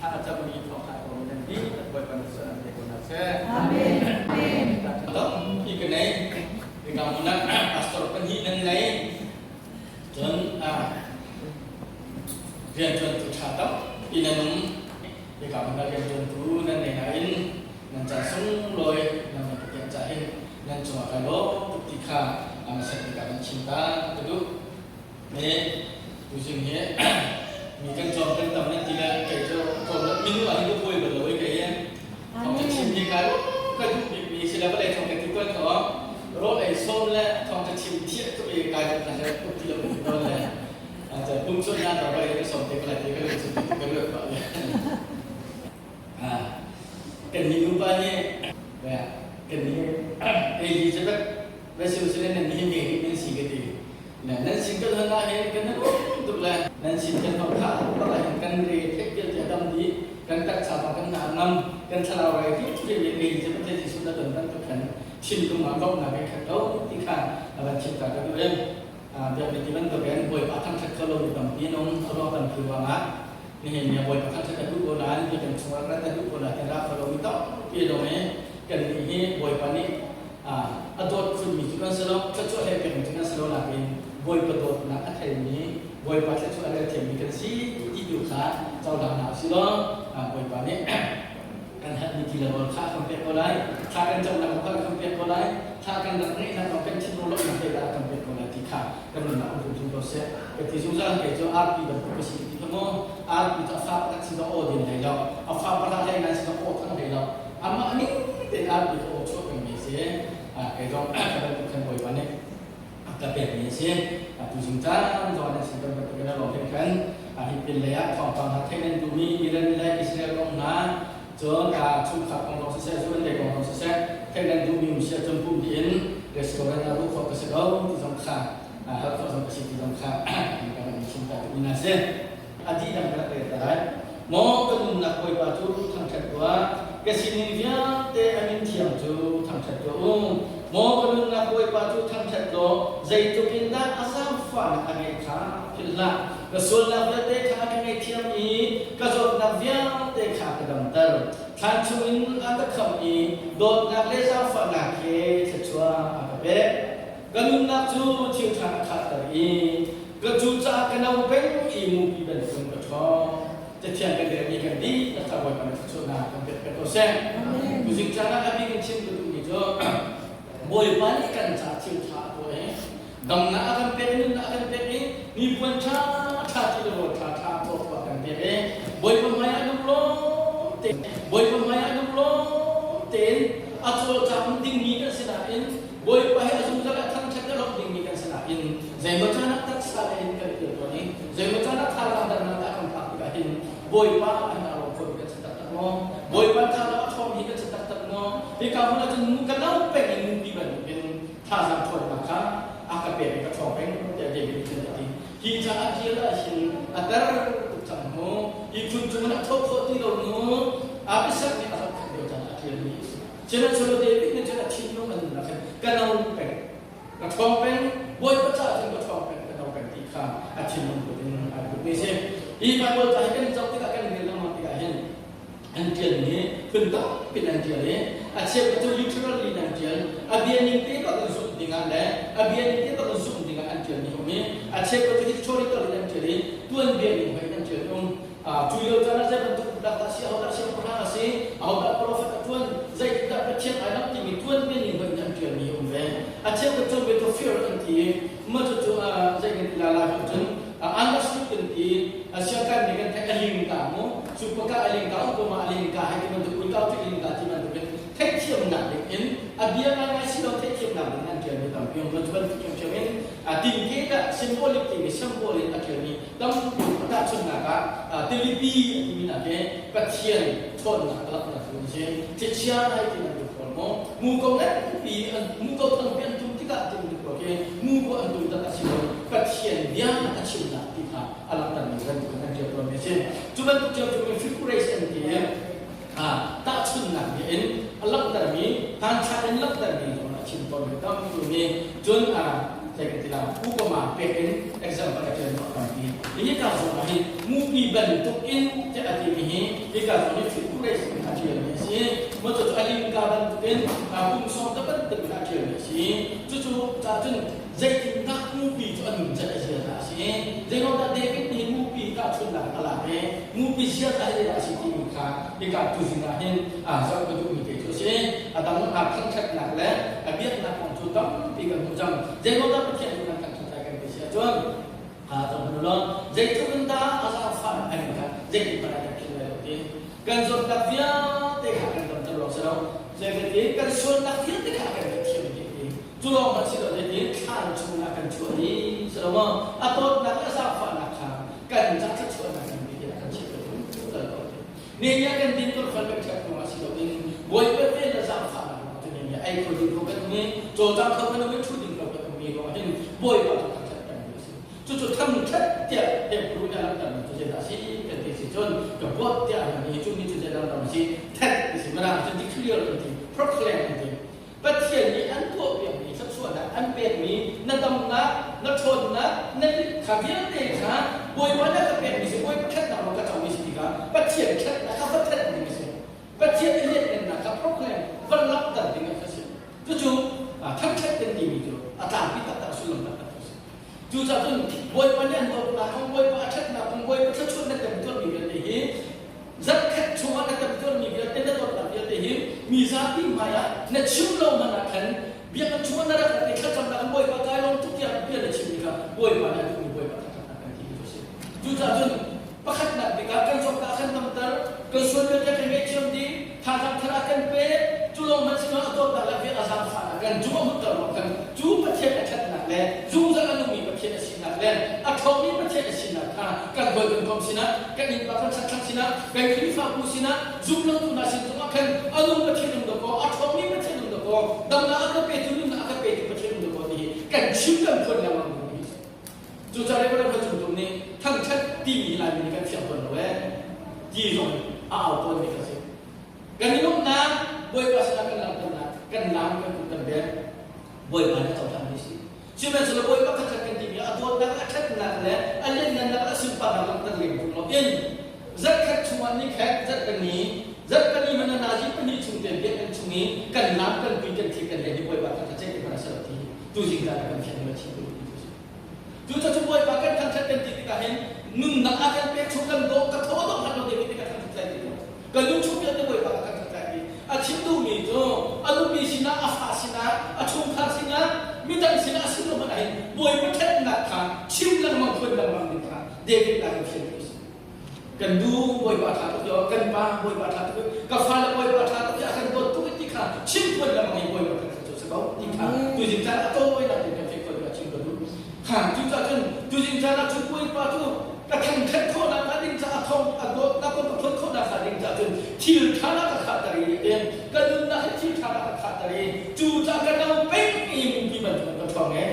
Thla a cammi thawngṭha ko nan dihlak Bawipa nih sual an pe ko hna seh. Amen. Amen. Tampi ka nei. Hika hmun ah pastor pahnih nan nei. Cun rianṭuantu ṭha tampi nan um. Hika hmun ah rianṭuantu nan nei nain nan caan sunglawi nan van ka pek cah hin nan cungah kai lawm tuk ti kha a hmasat bik ah kan chim ta ka duh. Me tuzing hi mi kan cawm kan tam nan ti le kei cu cawm le minu ah hin ka buai bal lo i kei hi thawng ka chim hi kai ka duh bik mi si le vawlei thawng ka ti tuan ko rawl ei sawm le thawng ka chim thiah tuk i kai ka he tuk ti lo mi ton le pum chun na to vai ka sawm te ka lai te ka lu chu ka luat pa le kan ni nupa nih kan ni Elizabeth Vesel nan ni me nan si ka ti nan sin kan hon ah hin kan nan um tuk le nan sin kan hon kha bak ah hin kan re thek tial tia dam di kan taksa pa kan hna ngam kan thlarau rai ti ti le me je pathian Jesuh na ton bantuk khan thinlung ah lawmhnak he khat ko ti kha a van chim ta ka duh em biakinn ti bantuk in Bawipa thangthat kho lo mi tampi an um a ruang tampi ruangah nihin ni Bawipa thangthat a duh ko nain biakinn chungah rat a duh ko nain kan ra kho lo mi tampi an um i kan nih hi Bawipa nih a dawt khunmi cu kan si lo thluachuah hlei pekmi cu kan si lo nakin Bawipa dawtnak a theimi Bawipa thluachuah a rel thiammi kan si ti tu kha cohlang hna usih law Bawipa nih kan halmi ti le rawl kha a kan pek ko lai thla kan camnak kha a kan pek ko lai thla kan rak ngeihnak zong kan thinlung lawmhnak te dah a kan pek ko lai ti kha kan nunnak um zungzal ko seh ka ti zungzal kei cu arpi bantuk ka si ti kha maw arpi cu a fa pakhat si zong aw din hlei lo a fa pakhat hlei ngai si zong aw thang hlei lo amah ning tein arpi kha aw chuah pengmi a si. Kei zong ka bantuk khan Bawipa nih a ka pekmi a si. Tuzing caan zong nan sin kan bantuk in a lawm hringhran. Hi pin lei ah thawngpang hna theih nan duhmi Iran le Israel kong hna cun chungkhar kong zong siseh, zu an lei kong zong siseh theih nan duhmi um si ahcun pumh dih in restaurant ah luh khawh ka si ko ti zong kha hal khawh zong ka si ti zong kha kan rak in chim ta duhmi hna a si. A dihlak ka rak rel ta lai. Maw ka nunnak Bawipa cu thangṭhat tuah, ka sining vialte a min thiang cu thangṭhat tuah u. Maw ka nunnak Bawipa cu thangṭhat law, zeitluk in dah a zaangfahnak a ngeih kha philh hlah. Ka sualnak vialte kha a ka ngaihthiam i ka zawtnak vialte kha a ka damter. Thlan chungin a ka khamh i dawtnak le zaangfahnak he thluachuah a ka pek. Ka nunnak cu thil ṭha a khahter i Ka cu caah ka no peng i mupi bantukin ka ṭhawng. Cathiang kan relmi kan dihlak ca Bawipa nih thluachuahnak kan pek pek ko seh. Tuzing caan ah a bik in chim ka duhmi cu Bawipa nih kan caah thil ṭha a tuah i damnak a kan pek i nunnak a kan pek i nipuan ṭha ṭha ti le rawl ṭha ṭha tuah kan pek i Bawipa hmaiah lunglawm tein Bawipa hmaiah lunglawm tein a cawlcang dingmi kan si nain Bawipa hi a zungzal ah thangṭhat a hlawh dingmi kan si nain zeimaw caan ah taksa in kan kir tawn i zeimaw caan ah thazaang dernak ah kan phak tikah hin Bawipa an aa lawm khawhmi kan si taktak maw? Bawipa thazaang a ṭhawngmi kan si taktak maw? Hika hmun ah cun ka no peng in mupi bantukin thazaang ṭhawnnak kha a ka pek i ka ṭhawng peng tiah David nih cun a ti. Hi ca a ṭial ah hin a ter tuk cang mu. Hi phun cungin a thawh khawh ti lo mu. Abisak nih a zohkhenh lio caan ah a ṭialmi a si. Sihmanhsehlaw David nih cun a thinlung a nunnak hin ka no peng, ka ṭhawng peng, Bawipa caah cun ka ṭhawng peng, ka no peng ti kha a thinlung put in ai putmi a si. Hi Baibal ca hi kan zoh tikah kan rel lengmang tikah hin an ṭialmi phun tampi in an ṭial i a cheukhat cu literally in an ṭial, a bia ning te bak in zumh dingah le a bia ning te bak in zumh dingah an ṭialmi a um i a cheukhat cu historical in an ṭial i tuanbia ning hoih in an ṭial um. Cu lio caan ah zei bantuk dah dah si, ahodah siangpahrang a si, ahodah profet a ṭuan, zeitindah Pathian ai lamh timi tuanbia ning hoih in an ṭialmi a um ve. A cheukhat cu ve cu fear an ti i mah cucu zei kan ti lai lai holh cun understood kan ti i siangkai nih kan theih a lingka mu cu paka a lingka um ko ma a lingka hei ti bantuk uikau cu lingka ti bantukin theihthiamnak ding in a bia ngaingai si lo theihthiamnak ding an ṭialmi tampi um. Cu bantuk ṭhiamṭhiam in tinke dah symbolic timi symbol in a ṭialmi tampi tahchunhnak ah tilipi a timi hna khi Pathian ṭhawnnak a langhter tu an si. Thlichia hai ti bantuk pawl maw muko nganpi an muko thangpi an tum tikah ti bantuk pawl khi muko an tum tak a si lo Pathian bia a chimnak ti kha a langhtermi bantuk in an ṭial tawnmi a si. Cu bantuk ṭhiamṭhiam in figures an ti i tahchunhnak bia in a langhtermi hmanthlak in langhtermi zong a chim tawnmi tampi um i cun. Zei kan ti la upama pek in example a ṭial a tampi. Hi ka zawn ah hin mupi bantuk in tiah a timi hi hika zawn hi figures in a ṭialmi a si. Maw cucu a lingka bantuk in pumsawm te bantuk in a ṭialmi a si. Cucu cah cun zeitindah mupi cu a nun cat a zia dah a si. Zeiruangdah David nih mupi tahchunhnak a lak i mupi zia dah zeidah a si timi kha hika tuzing ah hin zoh ka duhmi te cu a si. A dang thangṭhatnak le a biaknak kong cu tampi kan hmuh cang. Zeiruangdah Pathian cu kan thangṭhat lai kan ti si ahcun zoh law zeitluk in dah a zaangfah an kha zeitin hmanh ah kan philh lai lo ti. Kan zawtnak vialte kha kan damter lawng si lo. Zeitin kan sualnak vialte kha kan ngaihthiam dih ti. Cu lawng hmanh si lo zeitin thlan chungah kan chuah i si lo maw? A dawtnak le a zaangfahnak kha kan ca thluachuahnak kan ti a kan chimh kal ko ti. Nehmiah kan din kan fal kan ṭhiap ruangah si loin Bawipa vel le zaangfahnak ruangah cu nehmiah ei kho ding ko kan um i cawlcang kho kan um i ṭhu ding ko kan ummi ruangah hin Bawipa cu thangṭhat pengmi a si. Cucu thangṭhat tiah Hebrew nih a langhtermi cu zeidah a si kan ti si cun ka buat tiah an i cu mi cu zeidah a si that ti si Mirang cun declare kan ti proclaim kan ti. Pathian nih an tuahpiakmi thluachuahnak an pekmi na damnak, na ṭhawnnak, na kha vialte kha Bawipa na ka pekmi si Bawipa ṭhatnak lawng ka comi si tikah Pathian ṭhatnak kha va thanh ding a si. Pathian i lianhngannak kha proclaim va langhter ding a si. Cucu thangṭhat kan timi cu a tlangpi taktak sullam taktak a si. Cucaah cun Bawipa nih an dawtnak kong, Bawipa a ṭhatnak kong, Bawipa thluachuahnak kan tuahmi vialte hi zarhkhat chungah na kan tuahmi vialte na dawtnak vialte hi mi zapi hmaiah na chim lo hmanh ah khan biakinn chungah na rak rat i thlacamnak in Bawipa kai lawm tuk tiah bia na chimmi kha Bawipa nih a duhmi Bawipa thlacamnak kan ti cu a si. Cucaah cun pakhatnak bik ah kan zawtnak kan damter, kan sual vialte kan ngaihthiam dih, thazaang thar a kan pek, cu lawng hmanh si lo a dawtnak le a zaangfahnak kan cung a hmutter lawng kan cu Pathian a ṭhatnak le zungzal a nungmi Pathian a sinak le a ṭhawngmi Pathian a sinak kha kan hawi kan kom sinah, kan innpa kan chatthlang sinah, kan Khrihfabu sinah, zumlotu hna sin zongah khan a nung Pathian um dakaw, a ṭhawngmi Pathian um dakaw, damnak a ka petu, nunnak a ka petu Pathian um dakaw ti hi kan chim kan phuan lengmang dingmi a si. Cucaah Reverend Hoi Cung Tum nih thangṭhat timi Laimi nih kan thiam tawn lo ee ti zong a au tawnmi kha si. Kan i lawmhnak Bawipa sinah kan langhternak kan lam kan kut kan bel Bawipa nih a cohlanmi si. Sihmanhsehlaw Bawipa thangṭhat kan timi a dawtnak, a ṭhatnak le a lianngannak, a sunparnak langhter lem tung loin zarhkhat chungah nikhat zarhpani zarhpani hmanh ah nazi pahnih chung te biakinn chung i kan lam kan pui kan thli kan len hi Bawipa thangṭhat zei ti hmanh a si lo ti tuzing caan ah kan fian ma chim duh ti cu Cucaah cu Bawipa kan thangṭhat kan ti tikah hin nunnak a kan pek chung kan dawh ka thaw dawh hlan lo David nih ka thangṭhat lai ti lo. Ka nun chung vialte Bawipa ka thangṭhat lai ti. A chim duhmi cu a nupi sinah, a fa sinah, a chungkhar sinah, midang sinah a si lo hmanh ah hin Bawipa ṭhatnak kha chim lengmang phuan lengmang ding kha David nakin fian duh a si. Kan nu Bawipa ṭha tuk i kan pa Bawipa ṭha tuk i ka fale Bawipa ṭha tuk i a kan dawt tuk i ti kha chim phuan lengmang hi Bawipa kan cu si ko ti kha tuzing caan a tawinak in kan theih khawh a chim ka duh. Kha cucaah cun tuzing caan ah cun Bawipa cu ka thangṭhat khawhnak hnga ding caah thawng a dawtnak kong ka phuan khawhnak hnga ding caah cun thil ṭha na ka khahter i ka nunnak hi thil ṭha na ka khahter i cu caah ka no peng i mupi bantuk ka ṭhawng e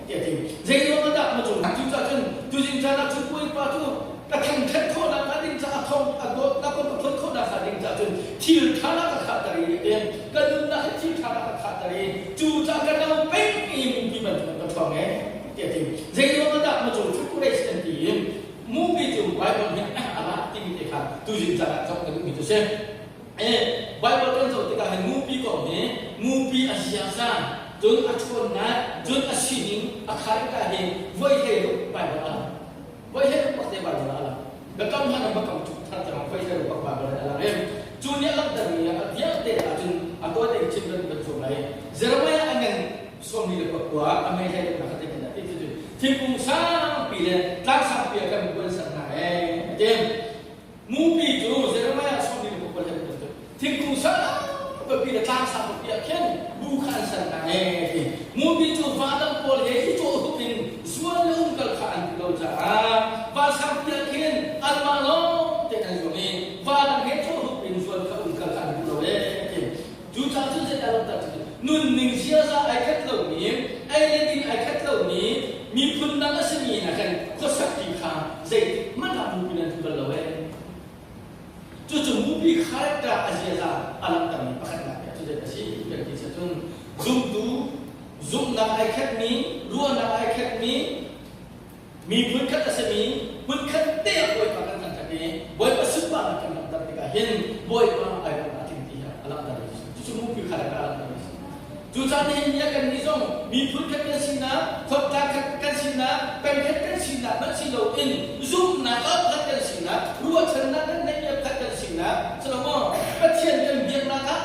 tiah a ti. Zeiruang ah dah na cung cucaah cun tuzing caan ah cun Bawipa cu ka thangṭhat khawhnak hnga ding caah thawng a dawtnak kong ka phuan khawhnak hnga ding caah cun thil ṭha na ka khahter i ka nunnak hi thil ṭha na ka khahter i cu caah ka no peng i mupi bantuk ka ṭhawng e tiah a ti. Zeiruang ah dah na cung figures kan ti i mupi cu Bible nih a lak timi te kha tuzing caan ah zoh ka duhmi cu si. Bible kan zoh tikah hin mupi kong hi mupi a ziaza cun a ṭhawnnak cun a sining a character hi voi hlei Bible a lang. Voi hlei ruk bak te Bible a lang. Biakam hlan ah biakam thar tiang voi hlei ruk bak Bible a lang i cu nih a langhtermi ah vialte ahcun a tawi tein chim kan kan zuam lai. Jeremiah a ngan sawmli le pakua a mei hlei ruk nak kha a ti cu thingkung sangpi le tlang sangpi ah kan buan ser hna ee a ti. Mupi cu Jeremiah sawmli le pakua hlei ruk thingkung sangpi le tlang sangpi ah khin bu kha an ser hna ee ti. Mupi cu va dang pawl he i cawh hup in zual le umkal kha an duh lo caah va sangpi ah khin anmah lawng tein an zuang i va dang he cawh hup in zual kha umkal kha an duh lo ee ti. Cucaah cun zeidah langhter cu nunning ziaza ai khat lomi, ei le din ai khat lomi, miphun dang a simi hna khan khuasak ti kha zeitik hmanh ah mupi nan duh bal lo ee. Cucu mupi character a ziaza a langhtermi pakhatnak cu zei a si kan ti cun zumtu. Zumhnak ai khatmi, ruahnak ai khatmi, miphun khat a simi, hmun khat te ah Bawipa kan thangṭhat i Bawipa sunparnak kan langhter tikah hin Bawipa ai ruangah a tling ti hi a langhter mi a si. Cucu mupi kha le ka langhter mi a si. Cucaah nihin ni ah kannih zong miphun khat kan sinak, khuatlang khat kan sinak, peng khat kan sinak hmanh si loin zumhnak ah khat kan sinak, ruahchannak kan ngeihmi khat kan sinak, silo Pathian kan biaknak ah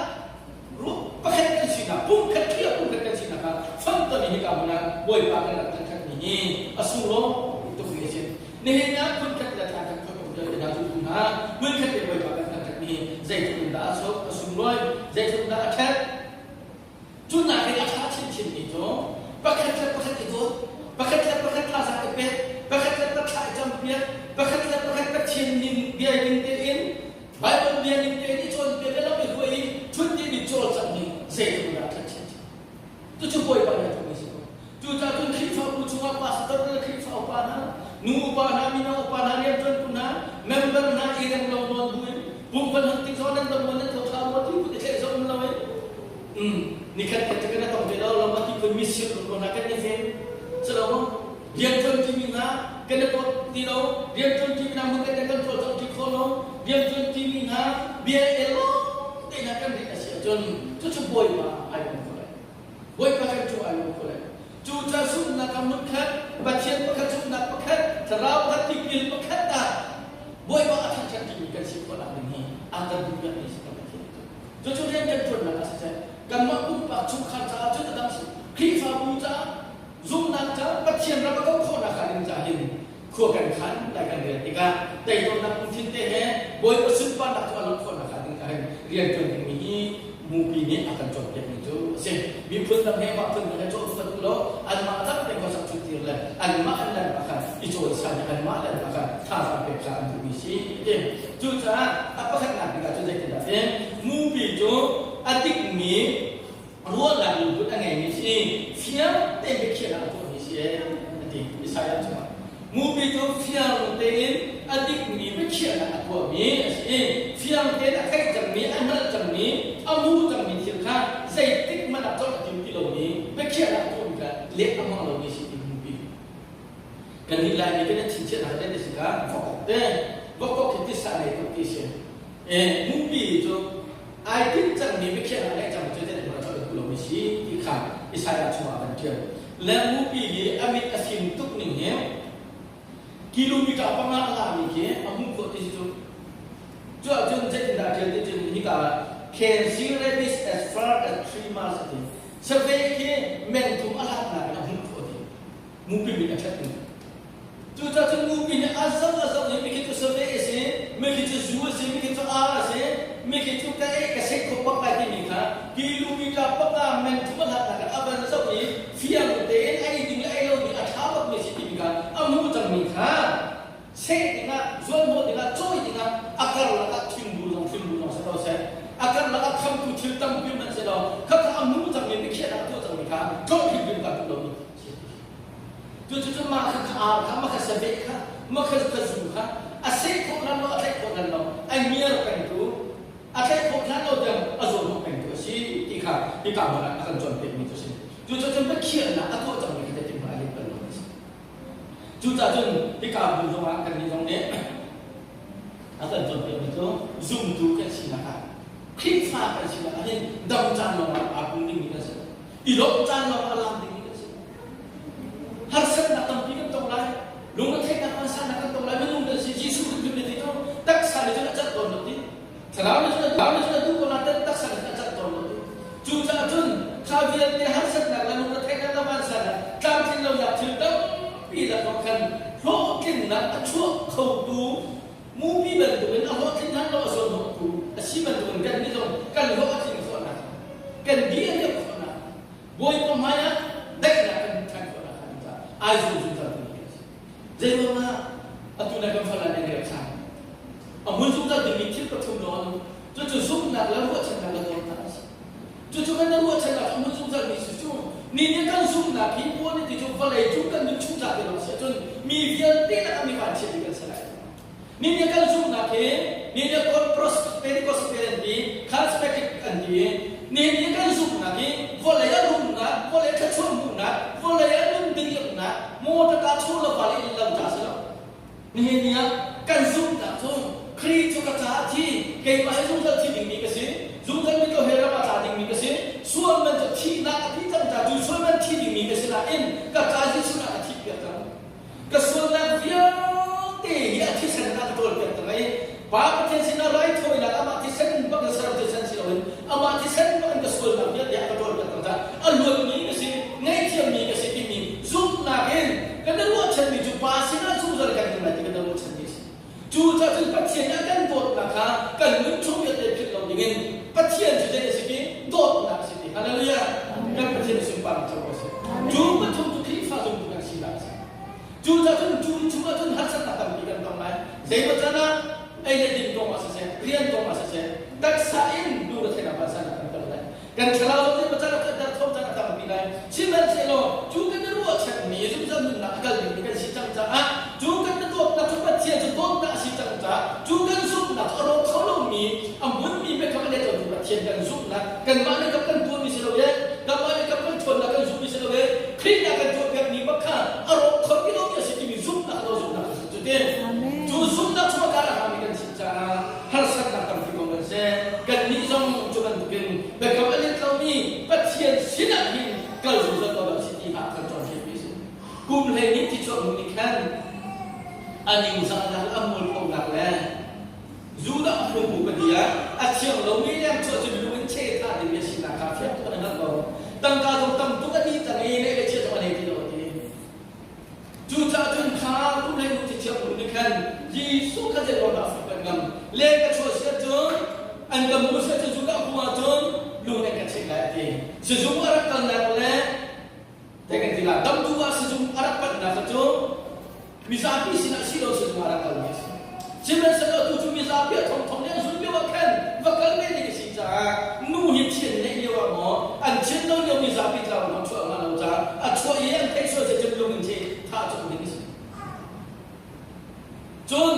pakhat kan sinak, pumkhat thliah pumkhat kan sinak ah fonhton i hika hmun ah Bawipa kan rak thangṭhatmi hi a sunglawi tuk mi a si. Nihin ah phunkhat le thlangkhat khuatum vialte hna zultu hna hmunkhat te Bawipa kan thangṭhatmi hi zeitluk in dah a sunglawi, zeitluk in dah a ṭhat. Cu nakin a ṭha chinchinmi cu pakhat le pakhat i dawt, pakhat le pakhat thazaang i pek, pakhat le pakhat thla i campiak, pakhat le pakhat Pathian min bia ning tein Baibal bia ning tein i cawnpiak le lam i hruai i ṭhutdin i cawlcangh hi zeitluk in dah a ṭhat chinchin. Cucu Bawipa nih a tuahmi a si ko. Cucaah cun Khrihfabu chungah pastor le Khrihfa upa hna, nu upa hna, mino upa hna, rianṭuantu hna, member hna i rem lo nawn buin pumpan hon tik zong nan dam maw nan tho ṭha maw ti phun i tlaih zong um lo in nikhat khat cu kan i tong te lo lo ma ti phun misir ko hna kan i fen. Culo maw rianṭuan ṭimi hna kan i tuah ti lo, rianṭuan ṭimi hna mun kan i kan cawlcangh ṭi kho lo, rianṭuan ṭimi hna bia el lawng te hna kan rin a si ahcun cucu Bawipa ai lung kho lai. Bawipa kan cu ai lung kho lai. Cu ca zumhnak ah mun khat, Pathian pakhat zumhnak pakhat, Thlarau pakhat tipil pakhat ah Bawipa a thangṭhat ṭimi kan si khawh nak ding hi a kan duhpiakmi si kan Pathian cu. Cucu rian kan ṭuannak ah siseh, kanmah pumpak chungkhar caah cun a dang si, Khrihfabu caah Zumhnak ca Pathian ram a kauh khawhnak hnga ding caah hin khua kan khan lai kan rel tikah teidornak lungthin te he Bawipa sunparnak cu a langh khawhnak hnga ding caah hin rian ṭuan dingmi hi mupi nih a kan cawnpiakmi cu a si. Miphun dang he mah phun dang he cawn kha duh lo anmah dang te khuasak ṭhuttir le anmah an lan ah khan i cawisan i anmah lan ah khan thazaang pek kha an duhmi si a ti. Cucaah a pakhatnak bik ah cun zeitindah a ti? Mupi cu a dikmi ruahnak lungput a ngeimi si fiang tein biakhiahnak a tuahmi si a ti Isaiah chungah mupi cu fiang tein a dikmi biakhiahnak a tuahmi a si fiang tein a theih cangmi a hngalh cangmi a hmuh cangmi thil kha zeitik hmanh ah colh a tim ti lomi biakhiahnak a tuahmi kha leh a hmang lomi si ti mupi kannih Laimi kan chinchiahnak te si kha vokok te vokok hi tisa nei tuk ti si e mupi cu ai tinh cangmi biakhiahnak ngeih cang cu zeitin hmanh a colh duh lomi si ti kha Isaiah chungah kan ṭial. Le mupi hi a mit a fim tuk ning hi kilometer panga a lami khi a hmuh khawh ti si cu. Cu ahcun zeitindah a ṭial ti cun hika ah can see rabbits as far as 3 miles a ti. Survey khi meng thum a hlatnak in a hmuh khawh ti. Mupi mit a ṭhat ning. Cucaah cun nupi nih a zoh a zoh i mikhi cu save a si, mikhi cu zu a si, mikhi cu ar a si, mikhi cu ka ei ka seh kho bak lai timi kha kilometer panga men thum a hlatnak in a van zoh i fiang tein a ei ding le ei lo ding a ṭha bakmi a si timi kha a hmuh cangmi kha seh dingah zuanhnawh dingah cawi dingah a karlak ah thingbur zong thingbur zong si ko seh a karlak ah khamtu thil tampi hmanh si law khakha a hmuh cangmi biakhiahnak a tuah cangmi kha tlawh hrimhrim ka duh lomi Cucu mah kha kha ar kha, mah kha saveh kha, mah kha kha zu kha a seh khawh hlan lo, a tlaih khawh hlan lo, a ngiar pengtu, a tlaih khawh hlan lo tiang a zawnhawk pengtu a si ti kha hika hmun ah a kan cawnpiakmi cu a si. Cucaah biakhiahnak a tuah cangmi kha zeitin hmanh a let bal lo a si. Cucaah cun hika hmun zongah kannih zong nih a kan cawnpiakmi cu zumtu kan sinak ah Khrihfa kan sinak ah hin dam caan lawngah aa pum dingmi kan si. I lawmh caan lawng a lam dingmi kan si. Harsatnak tampi kan tong lai. Lungretheihnak vansannak kan tong lai. Minung kan si. Jesuh kan zumh ti cu taksa nih cun a cat tawn lo ti. Thlarau nih cun a nih cun a duh ko nain taksa nih cun a cat tawn lo ti. Cucaah cun kha vialte harsatnak le lungretheihnak le vansannak tlamtlin lonak thil tampi lakah khan hlawhtlinnak a chuah khotu mupi bantukin a hlawhtlin hlan lo a zawnhnawhtu a si bantukin kannih zong kan hlawh a tlin khawhnak kan di a liam khawhnak Bawipa hmaiah daihnak kan hmuh ṭhan khawhnak hnga ding caah ai zuam zungzal ding hi a si. Zeiruangah atu na kan fala nih rel ṭhan a hmun zungzal dingmi thil pathum lawng an um. Cucu zumhnak le ruahchannak le dawtnak a si. Cucu kan ruahchannak a hmun zungzal mi si cu ni nih kan zumhnak hi puan ti cu vawlei cung kan nun chung ca te lawng si ahcun mi vialte lakah mi vanchiat mi kan si lai. Ni nih kan zumhnak hi ni nih Pentecost an ti, Charismatic an ti i ni nih kan zumhnak hi vawlei a rumnak, vawlei thluachuah. Keimah hi zungzal thi dingmi ka si. Zungzal mi to he ram a tla dingmi ka si. Sual man cu thihnak a ti cang ca cu sual man thi dingmi ka si nain ka ca Jesuh nak a thih piak cang. Ka sualnak vialte hi a thisen ah ka ṭawlpiak cang i Pa Pathian sinah raithawinak amah thisen bak in saram thisen si loin amah thisen bak in ka sualnak vialte a ka ṭawlpiak cang caah a luatmi ka si, ngaihthiammi ka si timi zumhnak in kan i ruahchanmi cu Pa sinah zungzal kan um lai ti kan i ruahchanmi a si. Cucaah cun Pathian nih a kan dawtnak kha kan nun chung vialte philh lo dingin Pathian cu zei a si ti dawtnak a si ti. Hallelujah! Kan Pathian sunparnak cu a si. Cu pathum cu Khrihfa zumtu kan sinak a si. Cucaah cun cu chungah cun harsatnak tampi kan tong lai. Zeimaw can ah ei le din kong ah siseh, rian kong ah siseh, taksa in lungre theihnak vansannak kan tong lai. Kan thlarau zong zeimaw can ah derthawm can a tampi lai. Sihmanhsehlaw cu kan i ruahchanmi zungzal nunnak a kal dingmi kan si cang caah cu kan i dawtnak cu Pathian cu dawtnak a si cang caah cu kan zumhnak cu a rawk kho lomi a hmunmi biakam a let lotu Pathian kan zumhnak kanmah le kam kan tuahmi si lo e kanmah le kam kan ṭhawnnak kan zumhmi si lo e Khrih nih a kan tuahpiakmi bak kha a rawk kho ti lomi a si timi zumhnak lo zumhnak a si cu ti cu zumhnak chung a kar a hami kan si caah harsatnak tampi kong kan si. Kannih zong cu bantukin biakam a let lomi Pathian sinah hin kal zungzal ko lo si ti kha kan cawnpiakmi a si. Kum 12 ti chuak hnu nih khan a ningzahnak le a mualphonak le Judah phungbu pahnih ah a thiang lomi leng chuah cun lung in cheh thah dingmi a sinak kha fiang tuk an i hngalh ko. Tangka zong tam tuk a dih cang i leh le chia zong a nei ti lo a ti. Cucaah cun kha kum 12 ti thiang hnu nih khan Jesuh kha zei ruangah fuk kan ngam? Leng ka chuah si ahcun an ka hmuh si ahcun Judah phung ahcun lung in an ka cheh lai a ti. Sizung a rak kalnak le Zei kan ti la damtu ah sizung a rak panhnak cu mizapi sinah si lo sizung a rak kalmi a si. Sihmanhsehlaw tu cu mizapi a thongthong nih an zulh lio ah khan va kal ve ding a si caah nu hi thian neih lio ah maw an thian lo lio mizapi tlau in chuah hnga lo caah a chuah i an theih sual cun lung in che thah cawk ding a si. Cun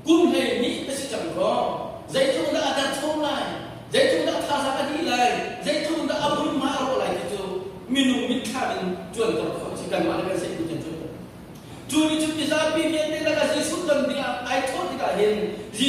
kum 12 a si cang kaw zeitluk dah a derthawm lai, zeitluk dah thazaang a dih lai, zeitluk dah a hmunhma a rawh lai ti cu minung mitthlam in cuanter khawh a si. Kanmah le kan seihtu kan cuan. Cu nih cun mizapi vialte lakah Jesuh ton dingah ai thawh tikah hin hi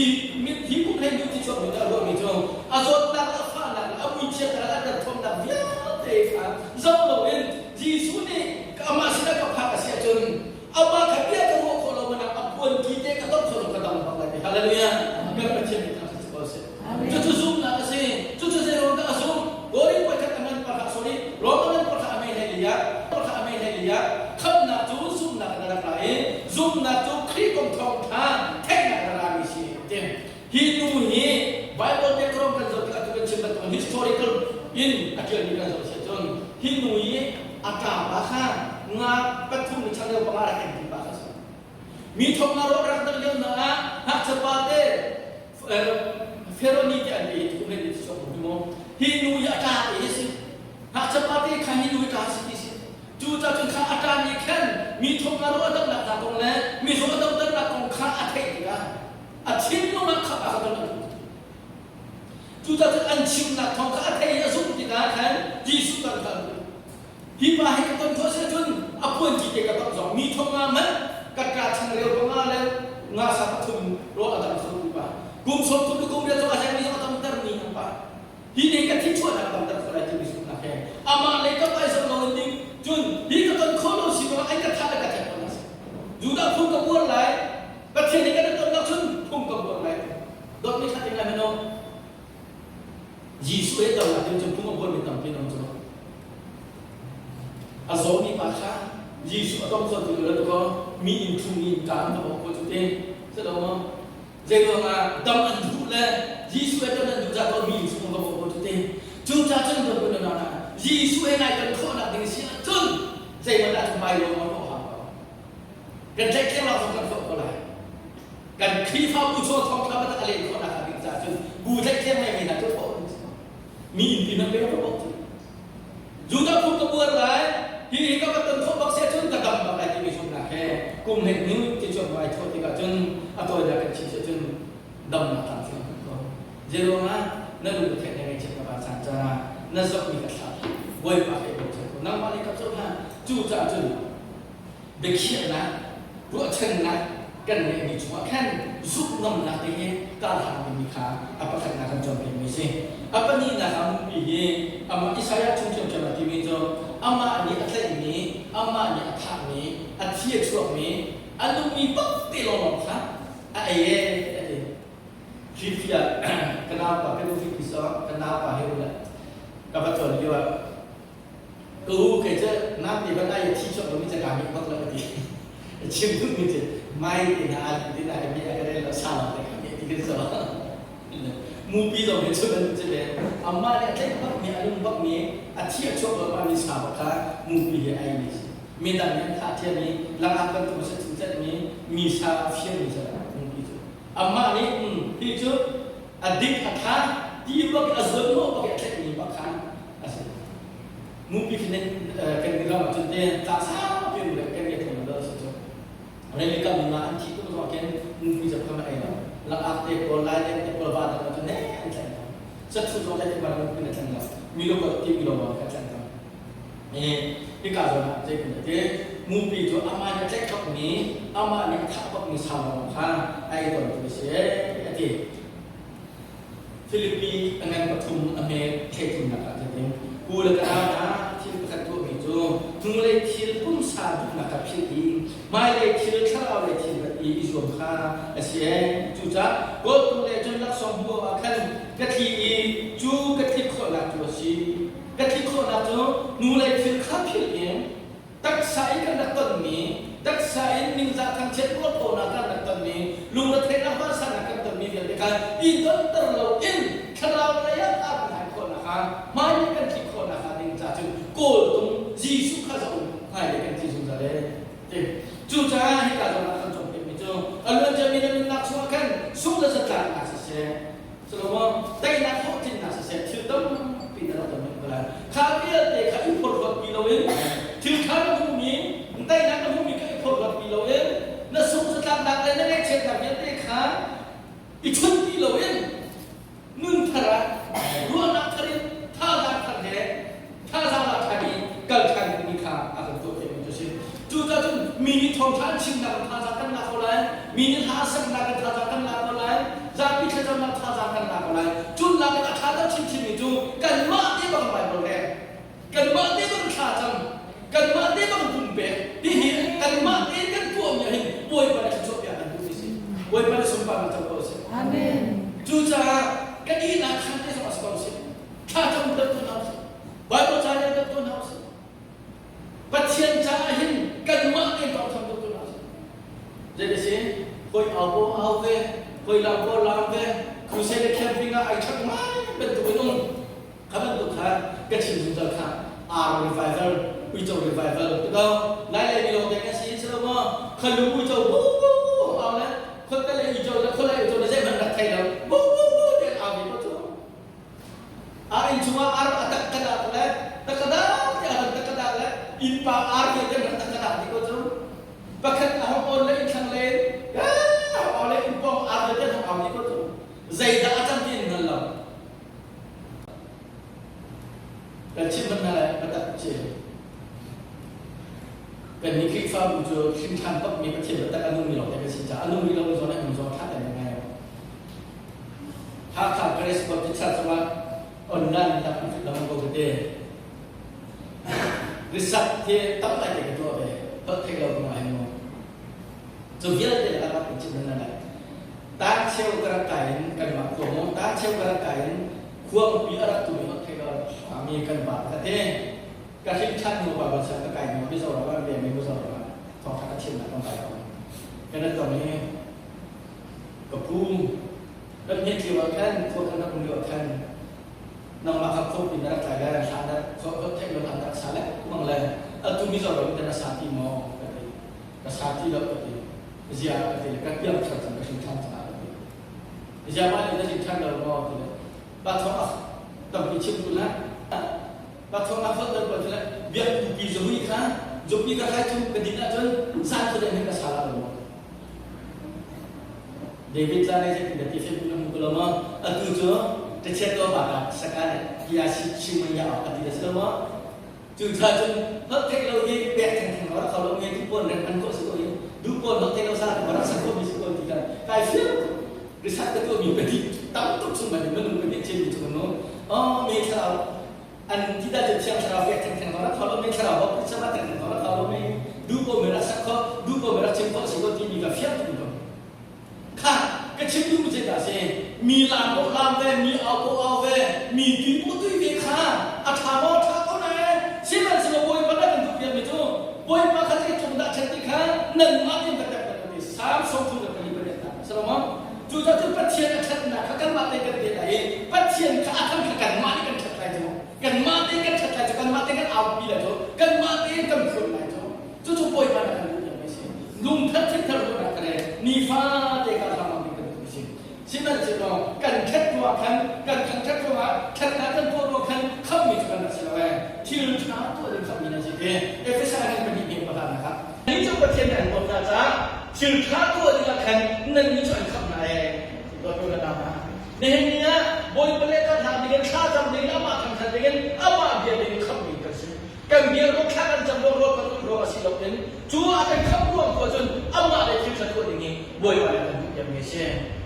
hi kum 12 ti chuakmi dah ruahmi cu a zawtnak, a fahnak, a muichiatnak, a derthawmnak vialte kha zoh loin Jesuh nih amah sinah ka phak a si ahcun Amah kha bia ka ruah khawh lo man ah a puan ki te ka ton khawh lo ka dam bak lai ti. Hallelujah. Kan Pathian nih thangṭhat si ko seh. Cucu zumhnak a si. Cucu zei ruang dah a zumh? Korin voikhat a ngan pakhat sorry, Rom a ngan pakhat a mei hlei li ah, pakhat a mei hlei li ah khamhnak cu zumhnak in a rak ra i zumhnak cu Khrih kong thawngṭha theihnak in a rami si ti. Hi nu hi Bible background kan zoh tikah tu kan chim bantuk historical in a ṭialmi kan zoh si ahcun hi nu i a ṭapa kha nga pathum le changreu panga rak eng pa kha si. Mi thong nga rawh rak dak lio na ah ngakchia pa te Pharaoh ni te an ei thum le ni chuak mu maw hi nu hi a ṭa te hi si ngakchia pa te kha hi nu hi ṭa si ti si cu ca cun kha a ṭa nih khan mi thong nga rawh a damnak hna kong le mi zaw a damternak kong kha a theih tikah a thinlung ah khap a ka ton a duh. Cucaah cun an chimnak thawng kha a thei i a zumh tikah khan Jesuh kan kha an Hi pa hi ka ton khawh si ahcun a puanci te ka tongh zong mi thong nga man ka ṭa changreu panga le nga sa pathum rawl a dang kho tu pa kum 30 le kum riat zong a zengmi zong a tamter mi an pa hi ne ka thi chuahnak a tamter khawh lai timi zumhnak he amah lei ka pai zong lo in ding cun hi ka ton khawh lo si ruangah ai ka thah le ka thek ko si Judah phung ka buar lai Pathian nih kan i tonnak cun phung ka buar lai. Dawtmi ṭhat in lai mino. Jesuh he tonnak ding cun phung a buarmi tampi an um cu. A zawmi pa kha Jesuh a tong khawh ti lo ko mi inn chung in ka an va khawh cu te. Si lo maw? Zei ruangah dam an duh le Jesuh he ton an duh ca mi inn chung va khawh cu te. Cu ca cun dawt kun na Jesuh he nai ton khawhnak ding si ahcun zeimaw dah cu mai lo ma khawh hau ko. Kan tlaihtleng lawng zong kan khawh ko lai. Kan Khrihfabu chaw thawngtha bantuk a len khawhnak hnga ding caah cun bu tlaihtleng ngeimi hna cu thawh an si. Mi inn ti nan pe ka bawk cu. Judah phung ka buar lai, hi hi ka va ton khawh bak si ahcun ka dam bak lai timi zumhnak he kum 12 ti chuak ai thawh tikah cun a tawinak kan chim si ahcun damnak tlamtling kan ko. Zeiruangah na lung theih na ngaihchiat na van caan caah na zohmi ka thlah Bawipa he bochan ko. Nangmah nih ka zoh hlah. Cu caah cun biakhiahnak, ruahchannak kan ngeihmi chungah khan zumhngamnak te hi Karhlang timi kha a pakhatnak kan cawnpiakmi a si. A pahnihnak ah mupi hi amah Isaiah chung ṭhiamṭhiam a timi cu amah nih a tlaihmi, amah nih a thahmi, a thi a chuakmi, a nungmi bak te lawnglawng kha a ei ee a ti. Hriphi ah ka naupa ka nu hriphi sawh ka naupa he um le ka va cawn lio ah ka u kei cu namte ban ai thi chuak lomi cu kaa mih bak lo a ti. A chim duhmi cu mai te hna a ti na ka mi a ka rel lo sa lo te ka mi ti kan so. Mupi zong hi cu ban cu le amah nih a tlaih bak mi a lung bak mi a thi a chuak lo mi sa bak kha mupi hi ai mi si. Midang nih an thah thiam i langak bantuk a si cin mi mi sa a fian mi cu mupi cu. Amah nih hi cu a dik a tha ti bak a zuan hnawh bak i a tlaihmi bak kha a si. Mupi khi kan ram ahcun te tla saupi le kan ngeih theng lo si cu. Rili kam in an thi tuk zong khin mupi zong kha ei lo. Langak te pawl lai te pawl va dang cu ne an tlaih lo. Sathu zong le te mupi na thleng lo. Milo ko ti milo ma ka thleng lo. Hika zawn ah zei kun te mupi cu amah nih a tlaih bak mi amah nih a thah bak mi sa lawng kha a ei tawn tu a si a ti. Filipi a ngan pathum a hme thleithumnak ah cutin pu le ka nau hna thil pakhat tuahmi cu hnulei thil pumsa duhnak kha philh i hmailei thil thlarau lei thil rat i i zuam kha a si ee. Cucaah kawltung le cun laksawng hmuh awkah khan ka thli i cu ka tlik khawhnak cu a si. Ka tlik khawhnak cu hnulei thil kha philh in taksa in kan rak tonmi, taksa in ningzah thangchiat mualphonak kan rak tonmi, lungretheihnak vansannak kan tonmi vialte kha i donter loin thlarau lei ah kan hlai khawhnak kha hmailei kan tlik khawhnak hnga ding ca cun kawltung Jesuh kha zoh hmailei kan tli zungzal ee. Ti. Cucaah hika zawn ah kan cawnpiakmi cu a luanciami na nunnak chungah khan sungh le zatlaknak siseh, Solomon teinak hlawhtlinnak siseh thil tampi na rak ton ko lai. Kha vialte kha i phorhlawt ti loin thil kha na hmuhmi teinak na hmuhmi kha i phorhlawt ti loin na sungh zatlaknak le na ngaihchiatnak vialte kha i chun ti loin nun thar ah ruahnak thar in thazaang thar he thazaang la ṭhan i kal ṭhan dingmi kha a kan tuahpiakmi cu a si. Cucaah cun mi nih thawngṭha an chimnak in thazaang kan la ko lai, mi nih hla saknak in thazaang kan la ko lai, zapi thlacamnak thazaang kan la ko lai. Cun lak in a ṭha deuh chinchinmi cu kanmah te bang Baibal rel, kanmah te bang thlacam, kanmah te bang pumpek, hihi kanmah tein kan tuahmi ah hin Bawipa nih thluachuah piak kan duhmi a si. Bawipa nih sunparnak co ko seh. Amen. Cucaah kan ihnak khan te zong a si ko seh. Thlacam deuh tu hna usih. Baibal ca rel deuh tu hna usih. Pathian caah hin kanmah tein tawngtham deuh tu hna usih. Zei si? Hoi au bo au ve, hoi lam bo lam ve, crusade le camping ah ai ṭhat ngai bantuk in um. Kha bantuk kha ka chim zungzal kha ar revival, uico revival ti ko. Lai lei mi lawng te kan si si lo maw? Khalu uico bu bu bu au le khot le uico le khot le uico le zeihmanh rak thei lo. Bu bu bu te au ve ko cu. A inn chungah ar a takkadak le takkadak ti a van takkadak le innpa ar vialte rak takkadak ti ko cu. Pakhat a hong awn le innthlang len a hong awn le inn pawng ar vialte hong au ti ko cu. Zeidah a cang ti in hngal lo. Kan chim hmanh hna lai biatak ci. Kan nih Khrihfabu cu hrimṭhan bakmi Pathian biatak a nungmi lawng te kan si caah a nungmi lo zawn a nung zong ṭha tein ngai. Hakha Grace Baptist Church zongah online tak an lam ko tete. Risak hi tam ngai te ka tuah ve. Holh thei lo kuma hin mu. Cu vialte le rak in chim nan lai. Tar cheu ka rak kai in kanmah khua mu tar cheu ka rak kai in khuangpi a rak tumi holh thei lo mi kan pa ka te. Ka hrin ṭhan hnu pa ban ka kai hnu Mizoram ah rian mi Mizoram ah thawngṭha ka chimnak kan kai ko. Kan tong i Ka pu, kan hmet lio ah khan khua kan rak um lio ah khan nangmah kha khop in na rak tlai le hla na theih lo hlan na rak sa lengmang le atu Mizoram in na sa ti maw ka ti. Ka sa ti lo ka ti. Zia ka ti le ka piang ṭhan cang ka hrin ṭhan cang ka ti. Zia mah nih na hrin ṭhan lo maw ti le pa thawng ah tampi chim tu la pa thawng ah phot ko ti le biak pi zahui kha zukpi ka khai thum ka din ahcun san thu den ka sa la lo maw David la ne zeitin dah ti Facebook na hmu ko lo maw? Atu cu Tachet to ba ka saka ne kia si chim ya a ti da si lo maw? Cu tha cun hot thek lo hi pek theng theng rak kho lo nge tu pon ren an ko si ko hi du pon hot thek lo sa ka rak sa ko mi si ko ti kan kai fiang. Research ka tuahmi pahnih tam tuk chung man minung pahnih chimmi cu nu oh me thlarau an ti dah cu thiang thlarau pek theng theng rak kholo me thlarau bok sama theng theng rak kholo me du ko me rak sak kho du ko me rak chim kho si ko ti mi ka fiang tuk ko kha ka chim du mu ce ta si mi lam ko lam ve mi au ko au ve mi tui ko tui ve kha a tha maw tha ko ne sihmanhsehlaw bawipa na kan duh piak mi cu bawipa kha zei tluk dah ṭhat ti kha nanmah in ka tep ti Salm 34 na Solomon cucaah cun Pathian a ṭhatnak kha kanmah te kan te lai i Pathian kha a khan kha kanmah nih kan ṭhat lai cu kanmah te kan ṭhat lai cu kanmah te kan aupi lai cu kanmah te kan phun lai cu cucu Bawipa na kan duh mi si lungthat thinthar ruahnak ka le nifa te ka hram kan duh mi si sihmanhsehlaw kan ṭhat ruah khan kan thangṭhat ruangah ṭhatnak kan tuah ruah khan khamhmi cu kan rak si lo ee thil ṭha tuah ding khamhmi nan si te Efesa kan pahnih nih pakhatnak ah Ni cu Pathian nih an dawt hna caah thil ṭha tuah dingah khan nannih cu an khamh hna ee. Dawt u le nau hna. Nihin ni ah Bawipa le kan hlang dingin thlacam dingin amah thangṭhat dingin amah bia dingin khamhmi kan si. Kan bia ruang thla kan cam ruang ruang kan um ruang a si loin cu a kan khamh ruang tu ahcun amah le thil ṭha tuah ding hi Bawipa nih a kan duhpiakmi a si.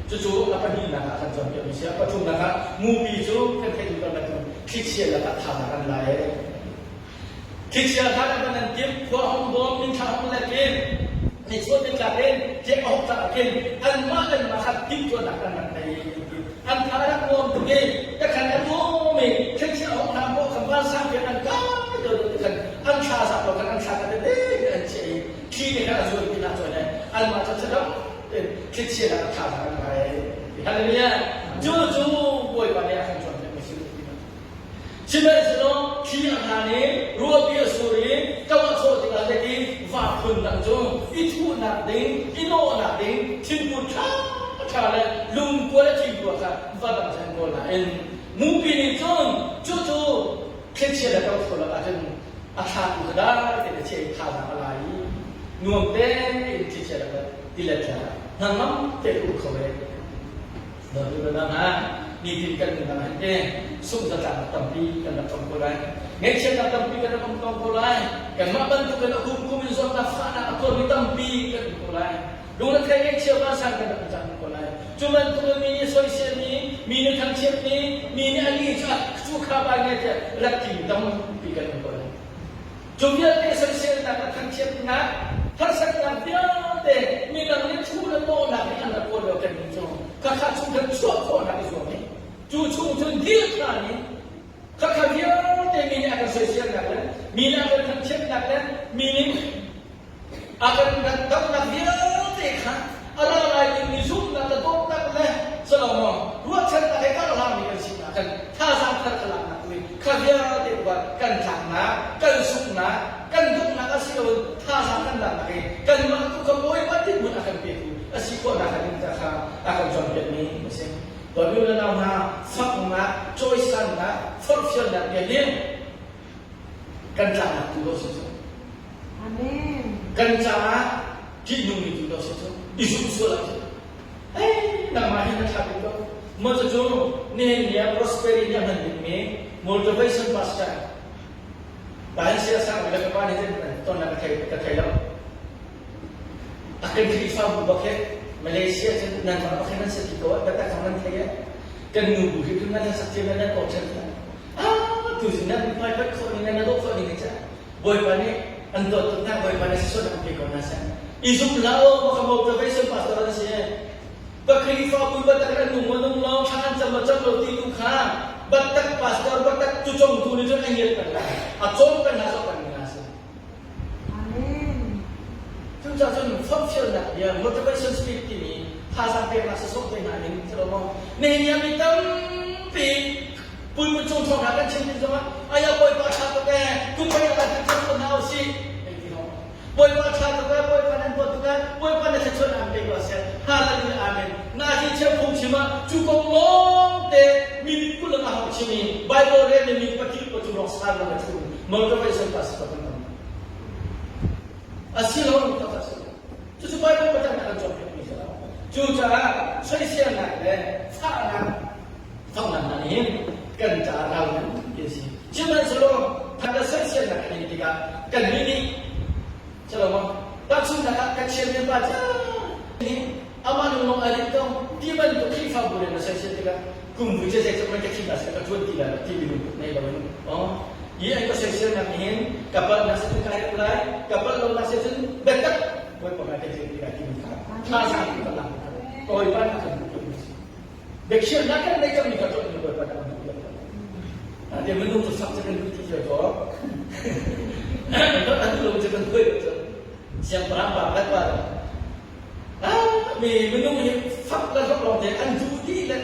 Cucu a pahnihnak ah kan cawnpiakmi a si. A pathumnak ah mupi cu kan theih duh bantuk thlichia lakah thazaang kan la ee. Thlichia hlan ah nan timh khua hong bawm mithla hong lek in nichuah nitlak in ṭek a hok tlak khin anmah anmah kha timhtuahnak an rak ngei an tha rak nuam tuk i takhan a nuam i thlichia hong hna maw kha vansang piak an kai do do tikhan an thla zak lo khan an thla ka tete an chiah i thli nih khan a zuan pi hna chuan le anmah cu thadam in thlichia ah tha zak an kai hallelujah cu cu bawipa nih a kan cawnpiak mi si Sihmanhsehlaw thli a hlan i ruahpi a sur i to a thawh tikah zeiti va phun dang cu i thuhnak ding, i nawhnak ding thingkung ṭhaṭha le lungkua le thingkua kha va dang cu an kawl nain mupi nih cun cucu thlichia le ṭothawl lakah cun a thlatu kha dai tein a chiah i thazaang a la i nuam tein thlichia lakah tilet lakah hnangam tein a um kho ve. Dawtu nitin kan nunnak hin te sungzatlaknak tampi kan rak tong ko lai. Ngaihchiatnak tampi kan rak um tong ko lai. Kanmah bantuk in a kum kum in zawtnak fahnak a tuarmi tampi kan um ko lai. Lungrethei ngaihchia vansan kan rak um cang ko lai. Cu bantuk in mi nih soiselmi, mi nih thangchiatmi, mi nih a li cu cu kha bai ngai tiah rak timi tampi kan um ko lai. Cu vialte soiselnak le thangchiatnak, harsatnak vialte midang nih thu le mawhnak nih an rak kawl lio kan nih cu khakha chung kan chuah khawhnak i zuam i cu chung cun dir ṭhan i khakha vialte mi nih a kan soiselnak le mi nih a kan thangchiatnak le mi nih A kan damnak vialte kha a ra lai dingmi zumhnak le dawtnak le Solomon ruahchannak he kar hlangmi kan sinak kan thazaang thar ka laknak tu kha vialte upa kan tlaknak, kan sunghnak, kan donghnak a si loin thazaang kan laknak i kanmah tu kha Bawipa dirhmun a kan petu a si khawhnak a ding kha a kan cawnpiakmi a si. Dawtmi le nau hna, faknak, cawisannak, forhfialnak bia hi kan tlaknak tu dawh si cu. Amen. Kan caah ṭihnungmi tu dawh si cu. I zumh sual ahcun. Hey, nangmah hi na thla bik ko. Maw cucu nihin ni ah prosperity nih a hman bikmi motivation pastor. Bahan sia sang le ka pa nih cun ton na ka thei ka thei lo. A kan Khrihfabu bak hi Malaysia cun nanmah bak hi nan si ko ah biatak zong nan thei eh. Kan nu bu hi nan sak cia nan awk ṭhan Ah, tu zing nan hmai pat khawh ning nan dawh khawh ning ca Bawipa nih an dawt tuk hna Bawipa nih sisawh nak pe ko hna seh. I zum hlah u maka motivation pastor an si. Ka Khrihfabu batak an nung nung lo thla an cam cam lo ti tu kha batak pastor batak cu cong tu nih cun a ngiat peng lai. A cawm peng hna sok peng hna si. Amen. Cucaah cun forhfialnak bia motivation speech timi thazaang peknak sawsawh te hna in si lo maw? Nihin mi tampi pulpit cung thawngṭha kan chim ti zongah aya Bawipa ṭha tuk ee kum pei ah kan chim hna usih hei ti lo. Bawipa ṭha tuk ee Bawipa nan dawt tuk ee Bawipa na thluachuah an pe ko seh Hallelujah amen. Na hi cheu phung chim ah cu kong lawng te minute 20 lang a hau chim i Bible rel mi pakip pathum lawng san lang a thu motivation pastor kan tam. Asilo tak a si. Cucu Bible patang kan cawnpiak mi si lo. Cucaah soiselnak le fahnak fahnak hna nih kan caah ral nganpi a si. Sihmanhsehlaw thang le soiselnak kan in tikah kannih nih Salomo tahchunhnak ah ka chian pa nih. Amah lung lawng ai dinh ko. Ti bantuk Khrihfabu le na soisel tikah kum vui cu zeitluk man ka thim la seh ka ṭuan ti lai lo timi lungput nei loin oh hi an ka soiselnak nih hin ka palhnak si cun kai rep lai, ka palh lonak si cun biatak Bawipa hmai ka dir ti lai timi kha thazaang in ka lak kha Bawipa nih a kan duh tukmi a si. Biakhiahnak kan neih cangmi kha tuah in Bawipa nih a kan duh piak ko. Ati minung cu sak cu kan duh ti cio ko. A duh lo cu kan huai lo cu. Siangpahrang pa pakhat pa mi minung hi fak le hlok lawng te an duh dih le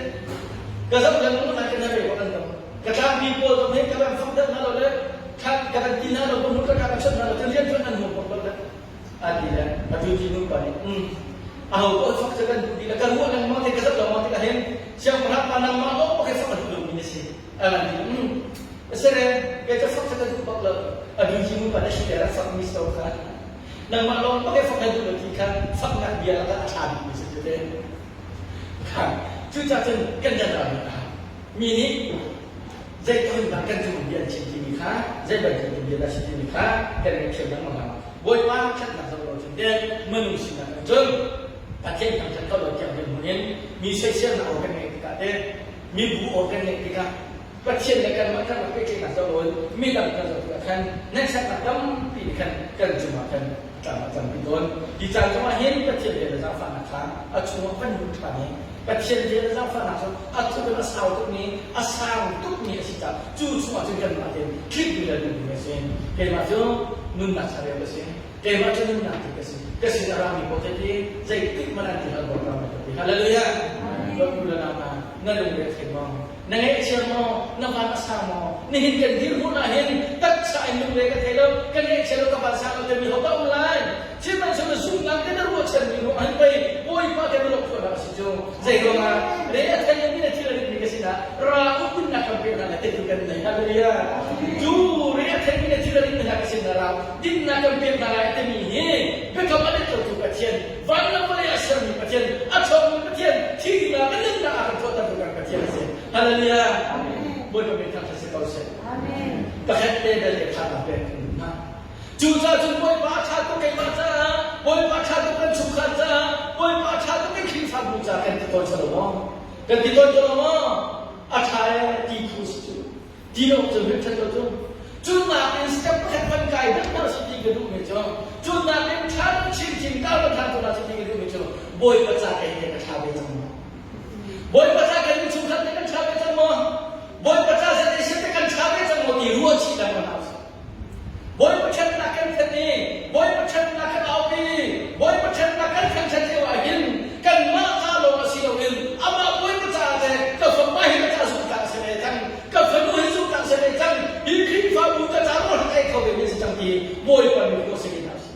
ka zoh lengmang na kan ve kan dam ka tlangpi pawl zong hi ka ram fak deuh hna lo le ka kan ti hna lo ka hmun ka ka chawnh hna lo ka rian tuan an hmu bak lo le a ti le a tu ti nu pa nih aho paoh fak cu kan duh dih le ka ruah lengmang te ka zoh lengmang tikah hin siangpahrang pa nangmah lawng bak hi fak a duh lomi na si a kan ti Asere kei cu fak cu ka duh bak lo. A duhmi pa na si le rak fak mi si ko kha. Nangmah lawng bak i fak na duh lo ti kha faknak bia lakah a ṭha bikmi si cu te. Kha cucaah cun kan dan ral mi kha mi nih zeitluk dah kan cung bia an chim timi kha zei bantuk bia dah si timi kha kan ngaihthiam lengmang hna. Bawipa ṭhatnak zoh lo cun te minung sinak in cun Pathian thangṭhat ko lo tiang dirhmun in mi soiselnak aw kan ngeih tikah te mibu aw kan ngeih tikah Pathian le kanmah kan rak pehtlaihnak zoh loin midang kan zoh tikah khan ngaihchiatnak tampi nih khan kan cungah khan a tlang a campi tawn. Hi caan zongah hin Pathian rian le zaangfahnak kha a chungah kan lut ṭhan i Pathian rian le zaangfahnak cu a thuk in a sau tukmi, a sang tukmi a si caah cu chungah cun kanmah tein tlikmi le luhmi a si. Keimah cu nunnak changreu ka si. Keimah cu nunnak ti ka si. Ka sin a rami paoh hi zeitik hmanh an ti hal bak lo ka ti. Hallelujah! Dawtku le nau hna, na lungre a thei maw? Na ngaihchia maw? Na van a sang maw? Nihin kan dirhmun ah hin taksa in lungre ka thei lo, ka ngaihchia lo, ka van sang lo timi ho dah um lai? Sihmanhsehlaw zumhnak te na ruahchanmi ruang ah hin pei Bawipa kan i lawmh a si cu. Zei ruangah re a thei lomi le thil a ritmi ka sinah ra upinnak kan pek hna lai ti kan nei. Hallelujah! Cu re a theimi le thil a ritmi hna ka sinah ra dinnak kan pek hna lai timi hi biakam a let lotu Pathian, van le vawlei a sermi Pathian, a ṭhawngmi Pathian, thihnak le nunnak a kan thawhtertu kan Pathian a si. Hallelujah! Bawipa min thangṭhat si ko seh. Pakhat te belte ṭhanak pek kan duh hna. Cucaah cun Bawipa a ṭha tuk keimah caah, Bawipa a ṭha tuk kan chungkhar caah, Bawipa a ṭha tuk kan Khrihfabu caah kan ti tawn lo maw? Kan ti tawn lo maw? A ṭha ee ti phu si cu. Ti lo cu rit ṭhat lo cu. Cu nakin step pakhat van kai deuh hna si ti ka duhmi cu, cu nakin ṭha deuh chinchin kar va ṭhan tu hna si ti ka duhmi cu, Bawipa ca kei he ka ṭha ve cang maw? Bawipa ca kei in chungkhat nih kan ṭha ve cang maw? Bawipa ca zet te kan ṭha ve cang maw ti ruah chih lengmang hna usih. Bawipa ṭhatnak kan thanh i Bawipa ṭhatnak kan aupi i Bawipa ṭhatnak kan thangṭhat lio ah hin kanmah ca lawng a si loin amah Bawipa caah le ka fapa hi ka ca zumhtlak a si ve cang, ka fanu hi zumhtlak a si ve cang, hi Khrihfabu ka ca rawl ei kho ve mi a si cang ti Bawipa mi ko si ve hna usih.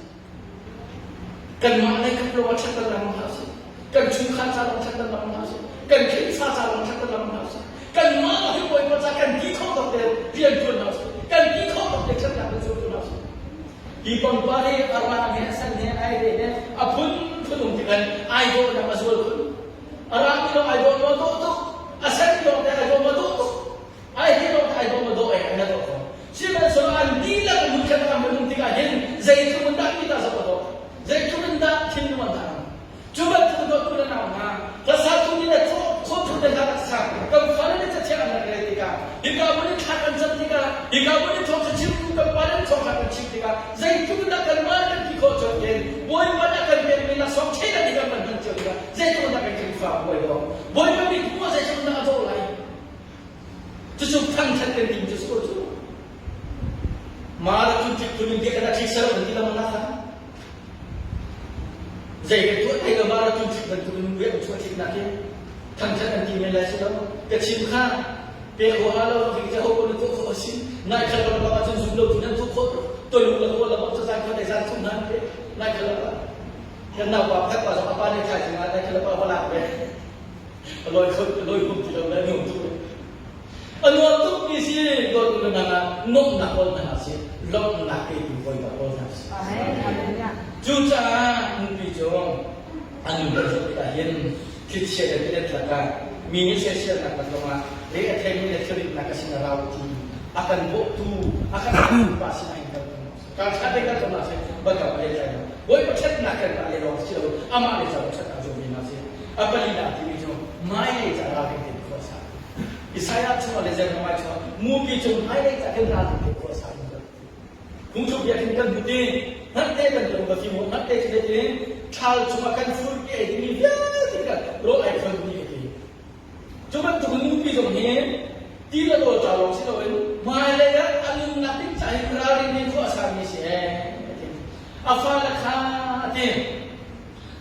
Kanmah lei kap lawng ah ṭhat lengmang hlah usih. Kan chungkhar ca lawng ṭhat lengmang hlah usih. Kan Khrihfa ca lawng ṭhat lengmang hlah usih. Kanmah lawng hi Bawipa ca kan ti khawh tawk te rian ṭuan hlah usih. Kan ti khawh tawk te ṭhatnak kan zuam hlah usih. Hi pangpar hi a rang he a san he ai re he a phunphun um tikhan ai dawhnak a zual khun. A rang mi lawng ai dawh ma dawh tuk, a sen lawng te ai dawh ma dawh tuk. Ai hi lawng ai dawh ma dawh ai na dawh ko. Sihmanhsehlaw an dihlak in hmunkhat ah an um tikah hin zeitluk in dah mi dah zoh a dawh, zeitluk in dah thinlung an dah. Cu bantuk dawttu na nau hna, hlasa tu nih le khawhtu te hla rak sak, kan fale nih cathiang an rak rel tikah, hika bu nih thla kan cam tikah, hika bu nih thawngṭha chim kan pa nih thawngṭha kan chim tikah, zeitluk in dah kanmah kan ti khawh cun hin Bawipa nih a kan pekmi laksawng theidan nih kan van hman cio tikah zeitluk in dah kan Khrihfa bawi dawh, Bawipa miphun ah zeitluk in dah a dawh lai. Cucu thangṭhat kan tim cu si ko cu. Mah le tun tun in bia kan a ṭhi sel an ti lam na kha. Zei kan tuah thai lo mah le tun ṭhit bantuk in bia kan chuah ṭhit nak hi thangṭhat an ti men lai si lo. Ka chim kha pe kho ha lo ri te ho ko na tuah khawh a si. Nai khal lo bang ahcun zum lo tu nan tuah khawh tolu la ko la bang cu zan kho dai zan thum nan pe nai khal lo kan nau pa pakhat pa zong a pa nih thai zing ah nai khal pa va lak ve. A lawi kho a lawi hum ti lo le nuam tuk. A nuam tuk mi si dawt na ah nuamhnak kawl hna si lawmhnak petu bawipa kawl hna si. Cucaah nupi cu a nu kan zoh tikah hin thlichia le tilet lakah mi nih soiselnak lak zongah re a theimi le thilritnak a sin a rau ti a kan bawhtu a kan pa sinah in kan kan ṭhat le kan zong ah si bakam a le tlai lo bawipa ṭhatnak kan mah le lawng si lo amah le caw ṭhatnak zong mi hna si. A palinak timi cu hmailei ca ralring tein khua sa. Isaiah chungah le Jeremiah chungah mupi cu hmailei ca khin ralring tein khua sa in kan Phungthluk bia khin kan hmu ti hngatte kan tung ka fim hngatte cu zeitin thal chungah kan furpi ei dingmi vialte kha rawl ai khon mi ka ti. Cu bantuk in nupi zong hi ti le rawl ca lawng si loin hmailei ah a nunnak ding ca hin ralring in khua a sami si ee a ti. A fale kha a ti.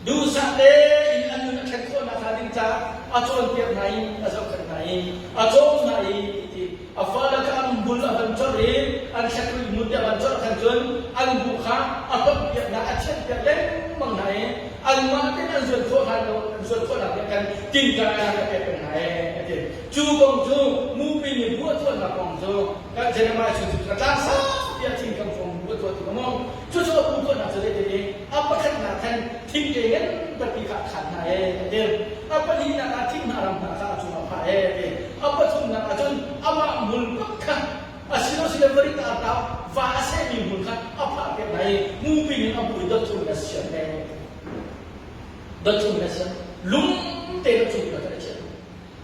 Duhsah tein an nun a thlen khawh nakhnga ding caah a cawnpiak hna i a zohkhenh hna i a cawm hna i ti a fale kha an bul a van corh i an thlekri hmun te a van corh khan cun an bu kha a hlonhpiak hna a thianhpiak lengmang hna i anmah tein an zuan khawh hlan lo an zuan khawh nak khan tinka a pek peng hna ee a ti. Cu kong cu mupi nih bu a tuahnak kong cu kan Jeremiah chung cu ka tlang saupi ah thing kam fong bu a tuah ti maw cucu a bu tuahnak cu zeitin i a pakhatnak khan thingke ngan pipi kha a khan hna ee a ti. A pahnihnak ah thing hna ram hna kha a cungah phah ee a ti. A pathumnak ah cun amah hmul bak kha asilosile varit ah ta va a sehmi hmul kha a phah piak hna i mupi nih a bu i dot chung in a siam ee. Dot chung in a siam. Lum tein a cung in a chiah.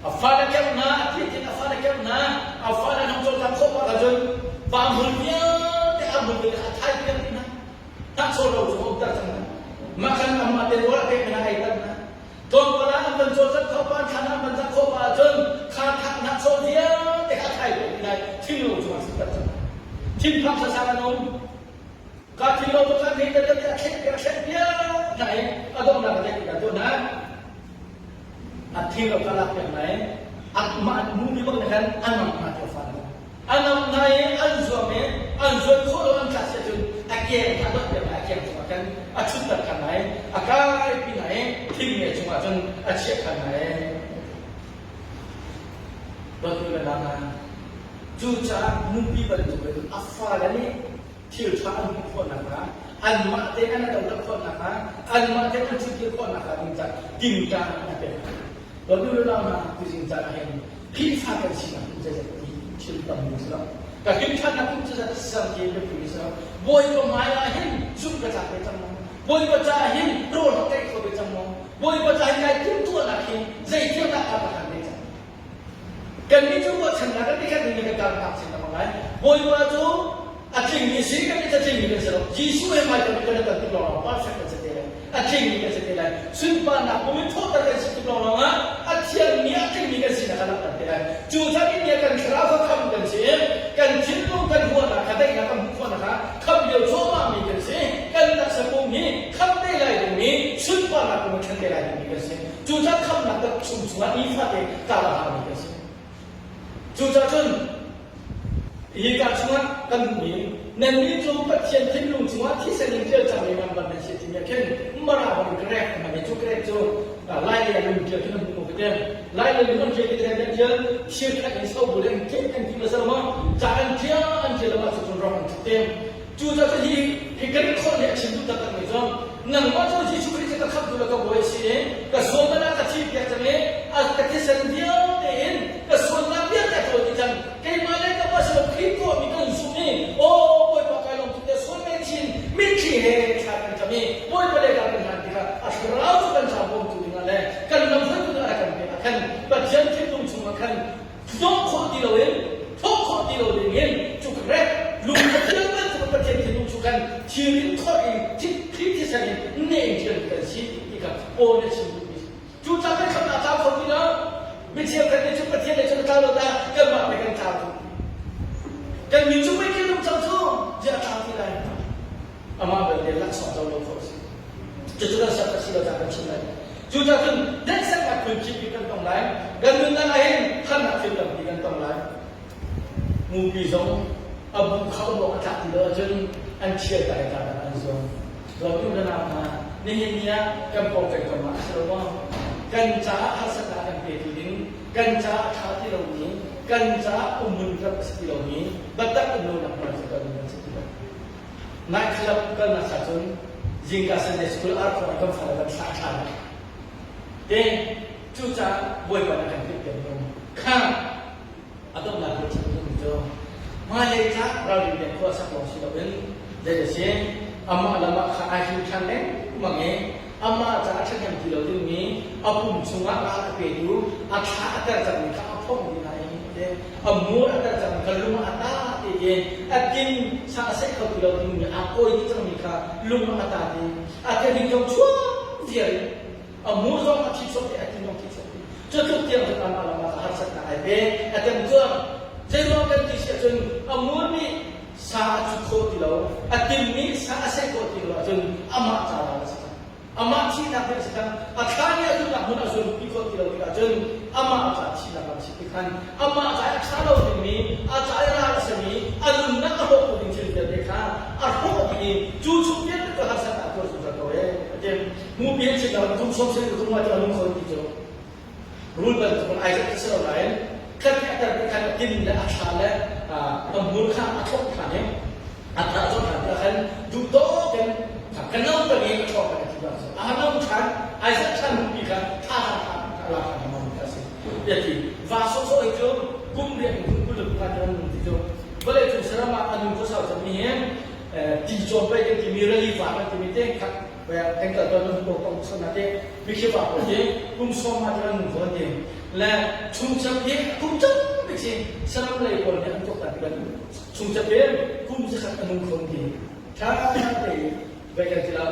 A fale keuh hna, a thi in a fale keuh hna, a fale hong cawlcang khawh bak ahcun va hmul vialte a hmul vialte a thai piak dih hna. Hnahchawl lo cu a umter cang hna. Mah khan amah te rawl a pek hna ei ter hna. Tlawmpal ah an van cawlcangh kho pa, thlan ah an van cangh khawh pa ahcun kha thak hnahchawl vialte kha a thai piak dih lai. Thing lo cungah a cang. Thinphang sasang an um. Ka thing lo cu khan hei te te a thlek piak a thlek piak hna i a donghnak a zeiti dah tuah hna. A thing lo kha lak piak hna i mah nu bak nih khan a nam hna ti a fa a nam hna i an zuam i an zuan khawh lo an tlak si ahcun a keng kha dot piak hna a keng cungah khan a chutter khan hna i a kai pi hna i thing nge cungah cun a chiah khan hna i dot nu le hna cucaah nupi bantukin a fale nih thil ṭha an hmuh khawh nakhnga anmah tein an dohlat khawh nakhnga anmah tein an ṭhutdir khawh nakhnga ding caah tingtang an pek. Dawtu le nau hna tuzing caan ah hin Khrihfa kan sinak kum zeizat ti thil tam mi si lo. Ka hrimṭhannak kum zeizat sang ti biapi mi si lo. Bawipa hmai ah hin zumh ka tlak ve cang maw? Bawipa caah hin rawl ka tei kho ve cang maw? Bawipa caah hin kai timhtuahnak hin zei thil dah kaa pahran ve cang? Kannih cu ruahchannak kan ti khat ding in kan karhnak sin a lai. Bawipa cu a tlingmi si kan i tlingmi kan si lo. Jesuh he hmaitonh in kan i ton tik lawngah perfect kan si te lai. A tlingmi kan si te lai. Sunparnak pum in thawhter kan si tik lawnglawng ah a thiangmi a tlingmi kan sinak a langhter te lai. Cu chan in kan thlarau kha kham kan si. Kan thinlung kan ruahnak kha daihnak kan hmuh khawhnak kha kham lio cuahmahmi kan si. Kan taksa pum hi kham te lai dingmi sunparnak pum in thlen te lai dingmi kan si. Cucaah khamhnak kan chung chungah nifate kal a haumi kan si. Cucaah cun hika chungah kan hmuhmi nannih cu Pathian thinlung chungah thisen in ṭial cangmi ngamban nan si timi ah khin Mara bang Grek a hman i cu Grek cu Lai lei ah lung ṭial khin an hmuh ko kate. Lai lei lung an ṭial ti an ṭial thir khat in sobul in ṭial an ti ma ma ca an ṭial an ṭial lo ahcun rong an ṭhut te. Cucaah cun hi hi Greek holh nih a chim duh taktakmi cu nangmah cu Jesuh Khrih cu ka khamhtu le ka bawi a si i ka sualnak ah ka thihpiak cang i a ka thisen vialte in ka sualnak vialte a ṭawl dih cang. Keimah le ka pa sinah Khrih tuahmi kan zumh i aw Bawipa kai lawm tuk tiah sual chin mitthli he thla kan cam i Bawipa le kan hlan tikah a thlarau cu kan thla bawmtu dingah le kan lamhruaitu dingah a kan pek ah khan Pathian thinlung chungah khan Hnawh khawh ti loin thawh khawh ti lo dingin cukrek lung Pathian bantuk Pathian thinlung cu kan thir in khorh in thli thisen in ne in thian kan si ti kha Paul nih a chim duhmi Cucaah kan khamnak tlau kho ti lo. Micheu khat nih cun Pathian nih cun a tlau lo ta kanmah le kan tlau tu. Kan min cu pei kan cang cu ziah tlau ti lai. Amah belte laksawng co lo khawh a si. Cucu kan sak a si lo ca kan chim lai. Cucaah cun hneksak phun kip kan tong lai. Kan nunnak ah hin harnak thil tampi kan tong lai. Mupi zong a bu kha um awk a tlak ti lo ahcun an thial ta i ta an zuam. Dawtu na nau hna, nihin ni ah kan pawng kan kam ah a si lo maw? Kan caah harsatnak kan petu ding, kan caah a ṭha ti lomi, kan caah umhmun ram a si ti lomi, biatak um lonak hmun ah kan kan si ti lo. Night club kalnak cha cun zingka Sunday school ar kan fale kan thlah ṭhan. Te cucaah Bawipa nih kan timh piak ko. Kha a donghnak kan chim duhmi cu hmailei ca ralrin pek khua sak lawng si loin zei a si amah lam ah kha ai hrim ṭhan lengmang i. Amah caah ṭhahnem ti lo dingmi a pum chungah ral a petu a thla a ter cangmi kha a phomh dih hna i a mur a ter cangmi kha lung ah a ta ti i a tin sa a seh kho ti lo dingmi a kawi dih cangmi kha lung ah a ta ti a thehning zong chuak viar in a mur zong a thi chuak i a tin zong thi chuak ti cu tluk tiang cu amah lam ah harsatnak ai pe a tem tuar zeiruang kan ti si ahcun a mur nih sa a cut khawh ti lo a timmi sa a seh khawh ti lo ahcun amah ca lawng a si cang amah thihnak ding a si cang a thla nih a duhnak hmun a zunpi khawh ti lo tikah cun amah ca thihnak lam a si ti khan amah ca i a ṭha lo dingmi a ca i ral a simi a nunnak a hrawhtu ding thil vialte kha a hrawh dih i cu chung vialte cu harsatnak a tuar zungzal ko ee a ti mupi an chim lo kum sawm sin kum ah a nung kho ti cu Rul bantuk in Isaac cu si lo nain khat nih a ter khan a tin le a thla le a hmur kha a thlok ṭhan i a tah zong ṭhan tiah khan duhtawk in ka no peng i a ṭhawk peng a ti bak cu. A no ṭhan Isaac ṭhan hmuhmi kha tha ṭhan tha a lak ṭhan a ti a si. Ti a ti. Va sawhsawh hi cu kum riat in kum 20 kha ti an nung ti cu vawlei cung saram ah a nun khuasau cangmi hi ti cawm pei kan timi rali va kan timi te khat kan kal tawn ko ko sana te mikhipa ko hi kum som ma te an ko ti le chungchap hi kum cham bi chi saram lei pawl nih an tuk ta ti chungchap hi kum zakhat anung kho ti tha te ve kan ti la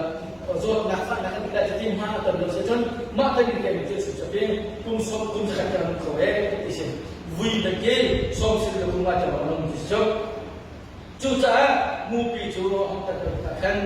zawt nak fa nak kan ti la ti ma tam lo se chun ma ta ni ke mi chu chungchap hi kum som kum zakhat anung kho e ti si vui da ke som sil le kum ma ta anung ti chu Cucaah mupi cu a hung tat tikah khan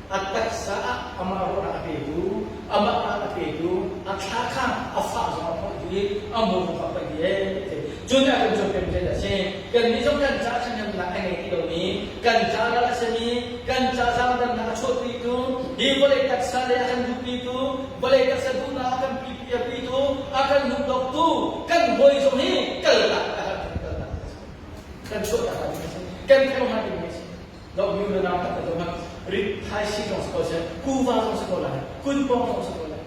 a taksa ah amah ruahnak a petu, amah ral a petu, a thla kha a fah zong a phawh dih i a mur zong a paih dih ee ti. Cu nih a kan cawnpiak mi a si. Kannih zong kan ca ṭhahnemnak a ngei ti lomi, kan ca ral a simi, kan ca zaangdamnak a chuahpitu, hi vawlei taksa lei a kan duhpitu, vawlei taksa duhnak a kan pipitu, a kan hnukdoktu, kan hawi zong hi kaltak a herh kaltak a si. Kan chuahtak lai ding a si. Kan kho hnga ding a si. Dok mi na nau tak zong rit thai si zong si ko seh, kuva zong si ko lai, kunpong zong si ko lai.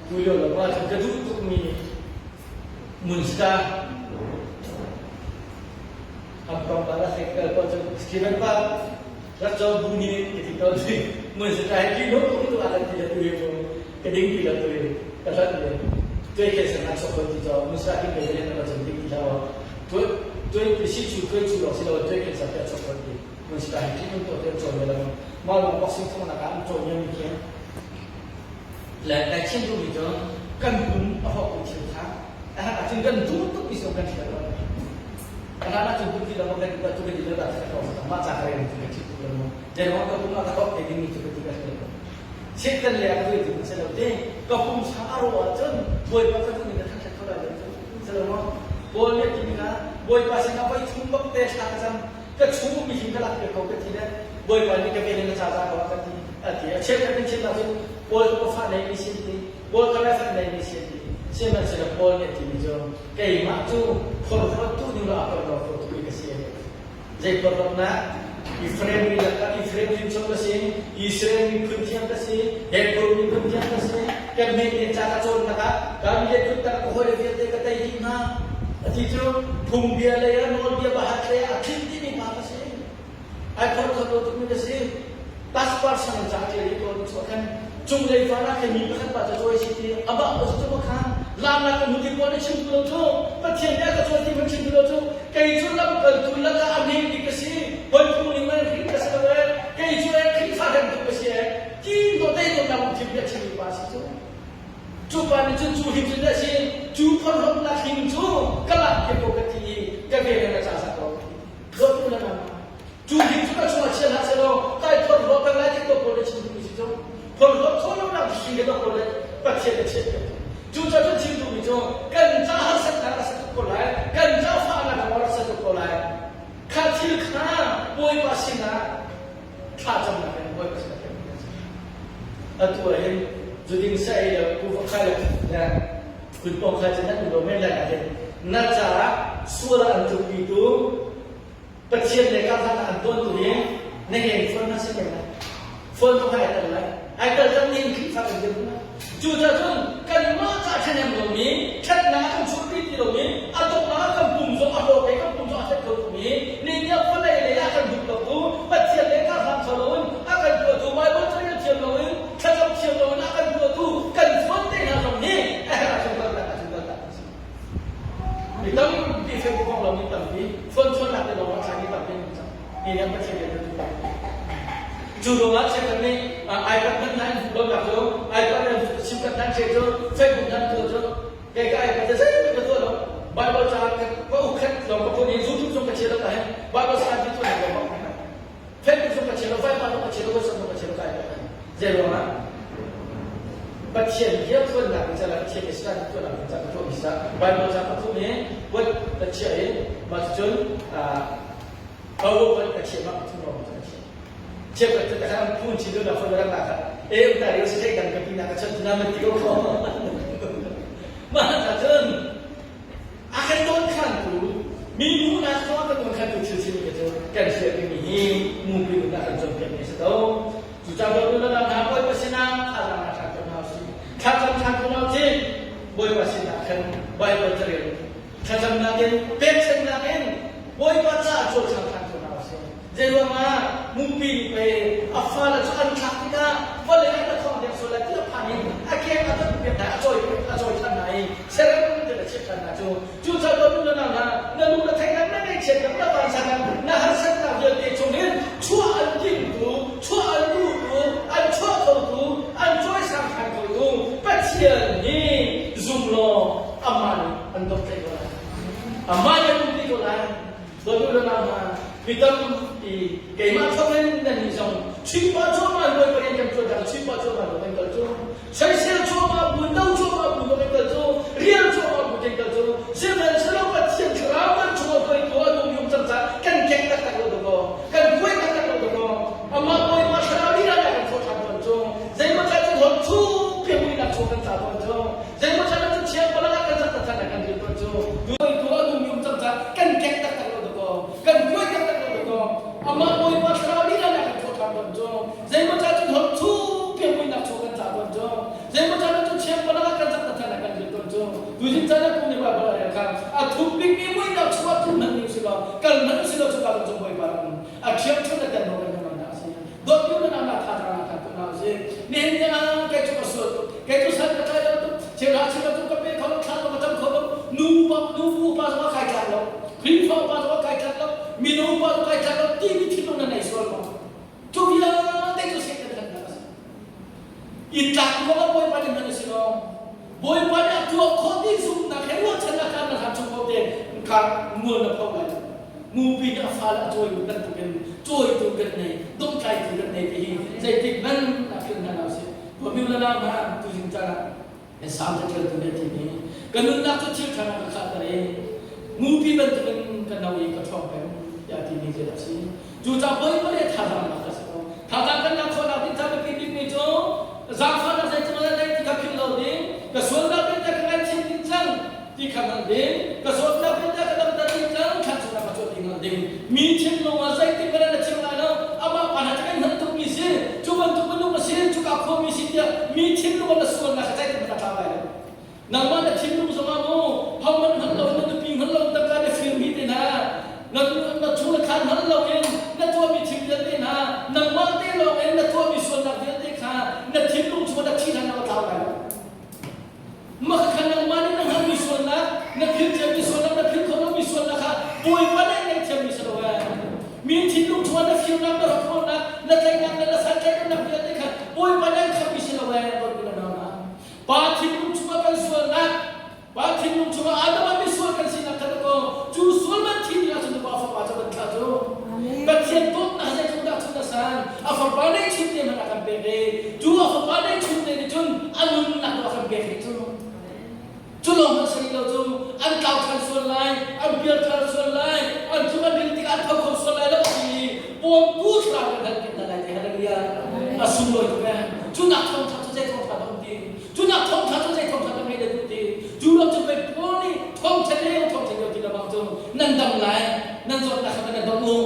Tu lio lo pa ka duh tuk mi Munsta Hong pa la sai kal ko chu Steven pa rak cho bu ni ti to ti Munsta hi ki no tu tu ala ti la tu he mo ka ding ti la tu he ka hlat le tuai ke sang a chok ko ti cho Munsta ki pe le na chom ding ti la tu tuai si chu tuai chu lo si lo tuai ke sang ka chok ko ti Munsta hi ki no to te cho le la ma lo boxing thong na ka am cho nyam mi khen le kai chin du mi chu kan pum a hok thil kha a hak ahcun kan duh tuk mi zong kan hrial lo. Kana na cung ti lo kan ka tu ka ti lo da ka ko ma cha ka ren tu ka chi tu lo mo. Den ho ka pum ka hok te ding mi tu ka ti ka lo. Sit kan le ka tu tu se lo te ka pum sa aro ahcun bawipa ka tu ni ka thang kho lai lo tu se lo mo. Paul nih ti mi ka bawipa sin ah voi thum bak te thla ka cam ka chung mi hin ka lak pe ko ka ti le bawipa nih ka vel in ka cha za ko ka ti a ti a cheu kan chin la cun Paul ka fa nei mi sin ti Paul ka le fan nei mi sin ti sihmanhsehlaw Paul nih a timi cu keimah cu phorhlawttu ding ah a phorhlawttu ka si. Zei phorhlawtnak? Ephraim mi lakah Ephraim hrinchom ka si, Israel miphun thiang ka si, Hebrew miphun thiang ka si. Kan men ca ka cawnnak ah kan le kut tak ka hawile vialte ka tei dih hna. A ti cu phungbia lei ah nawlbia pakhat lei ah a tlinh dihmi pa ka si. Ai phorhlawt lo tukmi ka si. Passport sang in ca ṭial i kawl chuah khan cunglei van ah khan mi pakhat pa cu cawi si ti amah ko cu kha lam ka hmu ti pawl nih chim tu lo cu Pathian nih a ka cawi ti man chim tu lo cu kei cu lamkaltu lakah a hme bik ka si hawi phung ning man hrin ka si lo e kei cu e Khrihfa remtu ka si e ti to te to nam thim bia chim pa si cu cu pa nih cun cu him cun a si cu phorhlawtnak him cu ka lak ke ko ka ti i ka ve na ca sa ko dawt u na Cu ding cu ka chungah chia hlah sehlaw kai phorhlawt peng lai ti ko pawl le chim duhmi si cu phorhlawt khawh lonak hri le pawl le Pathian a chiat piak. Cucaah cun chim duhmi cu kan ca harsatnak a si tuk ko lai, kan ca fahnak a rak si tuk ko lai. Kha thil kha Bawipa sinah thlacamnak in Bawipa sinah kan Atu ah hin zuding sa ei le kuva khai le kutpong khai cu nan um lo men lai nain na caah sual ah an tlukpitu Pathian le karhlan ah an tuantu hi na ngen fawn hna si men lai. Fawn zong ai tel lai. Ai tel cang ning Khrihfa kan dirhmun ah. Cucaah cun kanmah ca ṭhahnem lomi, ṭhatnak kan chuahpi ti lomi, a donghnak ah kan pum zong a rawk i kan pum zong a ṭhat kho tukmi, ninia vawlei lei ah kan duh lotu Pathian le karhlan kho. Mi nih Pathian rian kan tuan. Cu ruangah cheukhat nih iPad hman hna in hmuh lonak cu iPad in SIM card hna che cu Facebook hna tuah cu kei ka iPad cu zeihmanh ka tuah lo. Bible ca ka uk khat lawng ka phun i YouTube zong ka chia lo ka hen Bible study tuah lo ka Facebook zong ka chia lo, Viber zong ka chia lo, WhatsApp zong ka chia lo ka iPad ah. Zei ruangah? Pathian bia phuannak in cala Pathian bia study tuahnak in ca ka tuahmi sa Bible ca ka phun i what ka chiah i mah cucun PowerPoint ka chiah mah ka thung lawng ka chiah. Chiah ka ta kan phun chi lu na phone rak la kha e ta rio si thei dang ka pi na ka chan na man ti ko ko. Mah ta cun A kan dawnkhantu, mi hmuhnak zong a kan dawnkhantu thil simi cu kan hrial dingmi hi mupi nun ah kan cawnpiakmi a si ko. Cucaah Bawipa na hna Bawipa sinah thazaang na thlak ko hna usih. Thlacam thlak ko hna usih. Bawipa sinah khan Baibal carel thlacamnak in pekchanhnak in Bawipa caah cawlcang than ko hna usih. Zeiruangah mupi nih pei a fale cu an thlak tikah vawlei an a thawng deng sual lai ti a phan in a keng a ton piak hna a cawi a cawi than hna i serem te a chiah than hna cu cucaah ka nu na nau hna na lung na theihnak na ngaihchiatnak na vansannak na harsatnak vialte chungin chuah an timtu chuah an duhtu an chuah khotu an cawisang than khotu Pathian hi zum law amah nih an dawt ko lai amah nih an umpi ko lai Dawtu le nau hna, mi tampi keimah thawngin nannih zong chuihpah cuahmah luai parian kan tuan dah chuihpah cuahmah luai kan kal cu soisel cuahmah bu do cuahmah bu kan kal cu rial cuahmah bu kan kal cu sihmanhsehlaw Pathian thlarau kan chungah hruaitu a nung yum cang caah kan kek taktak lo dakaw kan kuai taktak lo dakaw amah Bawipa thlarau lila nih a kan thawh ṭhan tawn cu zeimaw caan cu hlawt chung piahmuinak chung kan tla tawn cu Zeimaw caan ah cun thiang palak ah kan zat taktak kan rian tuan cu tu a nung yum cang caan kan kek taktak lo dakaw kan kuai taktak lo dakaw amah Bawipa thlarau lila nih a kan thawh ṭhan tawn cu zeimaw caan cun hon chu piahmuinak chu kan tla tawn cu zeimaw caan ah cun thiang palak ah kan zat taktak kan rian tuan cu tuzing caan ah kum nih Baibal a rel kha a thup bikmi muihnak chung ah tu hmanh ning si law kal hmanh si law cu ka cung Bawipa rak um a ṭhiam ṭhun a kan nawl kan kan si dawt mi na na tha tha tha tu na si nihin ni ah kei cu ka sual tuk kei cu san ka tlai lo tuk cheu la cheu la tu ka pe kho lo thla lo ka cam kho lo nu pa nu bu pa zong kai tlak lo Khrihfa pa zong kai tlak lo mino pa zong kai tlak lo ti mi thinlung na nei sual ma cu vialte cu Satan kan na si i tlak ruang ah Bawipa nih hman a si lo Bawipa nih a tuah khawh ti zumhnak he ruahchannak kha na hlan chung ko te ka mual na pho lai Mupi nih a fale a cawi bantukin cawitu kan nei, dongtlaitu kan nei ti hi zeitik hmanh ah philh hna lo sih. Tuahmi le nau hna tuzing caan ah Salm caṭialtu nih a ti mi ka nunnak cu thil ṭha ka khahter i mupi bantukin ka no i ka ṭhawng peng tiah a timi zeidah a si. Cucaah Bawipa nih thazaang lak a si ko. Thazaang kan lak khawhnak ding caah biapi bikmi cu zaangfahnak zeitluk in a nei ti kha philh lo ding, ka sualnak vialte ka ngaihchih ding cang, ti kha hngalh ding ka zawtnak vialte ka damter ding cang thlan chungah ka cuanh ding hngalh ding mi thinlung ah zeitik hmanh ah na chim lai lo amah pa hna cu kan hngalh tukmi si cu bantuk minung a si cuka khuami si tiah mi thinlung ah na sualnak kha zeitik hmanh a tla lai lo nangmah na thinlung zongah mu hohmanh hngalh lo na nupi hngalh lo tangka na firmi te hna na na chung le khan hngalh lo in na tuahmi thil vialte hna nangmah te lawng in na tuahmi sualnak vialte kha na thinlung chungah na thi hna na tlau lai lo Mah kha nangmah nih na hngalhmi sualnak, na philh ciami sualnak, na philh khawh lomi sualnak kha Bawipa nih ngaihthiammi si lo ee. Mi thinlung chungah na firnak, na rawkhrolnak, na tlaihnak le na santlaihnak vialte kha Bawipa nih an khammi si lo ee. Bawipa na nauna. Pa thinlung chungah kan sualnak, Pa thinlung chungah Adam ah misual kan sinak kha ko cu sual man thi ding ahcun Pa Fapa cu van thlah cu. Pathian dawtnak zeitluk dah cun a san. A Fapa neihchun te hmanh a kan pek i cu a Fapa neihchun te nih cun a nunnak a kan pek rih cu. Cu lawng hmanh si rih lo cu an tlau ṭhan sual lai, an pial ṭhan sual lai, an tluk an rin tikah an tho kho sual lai lo ti bawmtu thlarau kan hal piak hna lai ti hallelujah. A sunglawi tuk ee. Cu nak thawngṭha cu zei thawngṭha dah um ti? Cu nak thawngṭha cu zei thawngṭha dah ngei le duh ti? Cu ram cu pei Paul nih thawngṭha leo thawngṭha leo ti lamang cu nan dam lai, nan zawtnak kha nan dam u.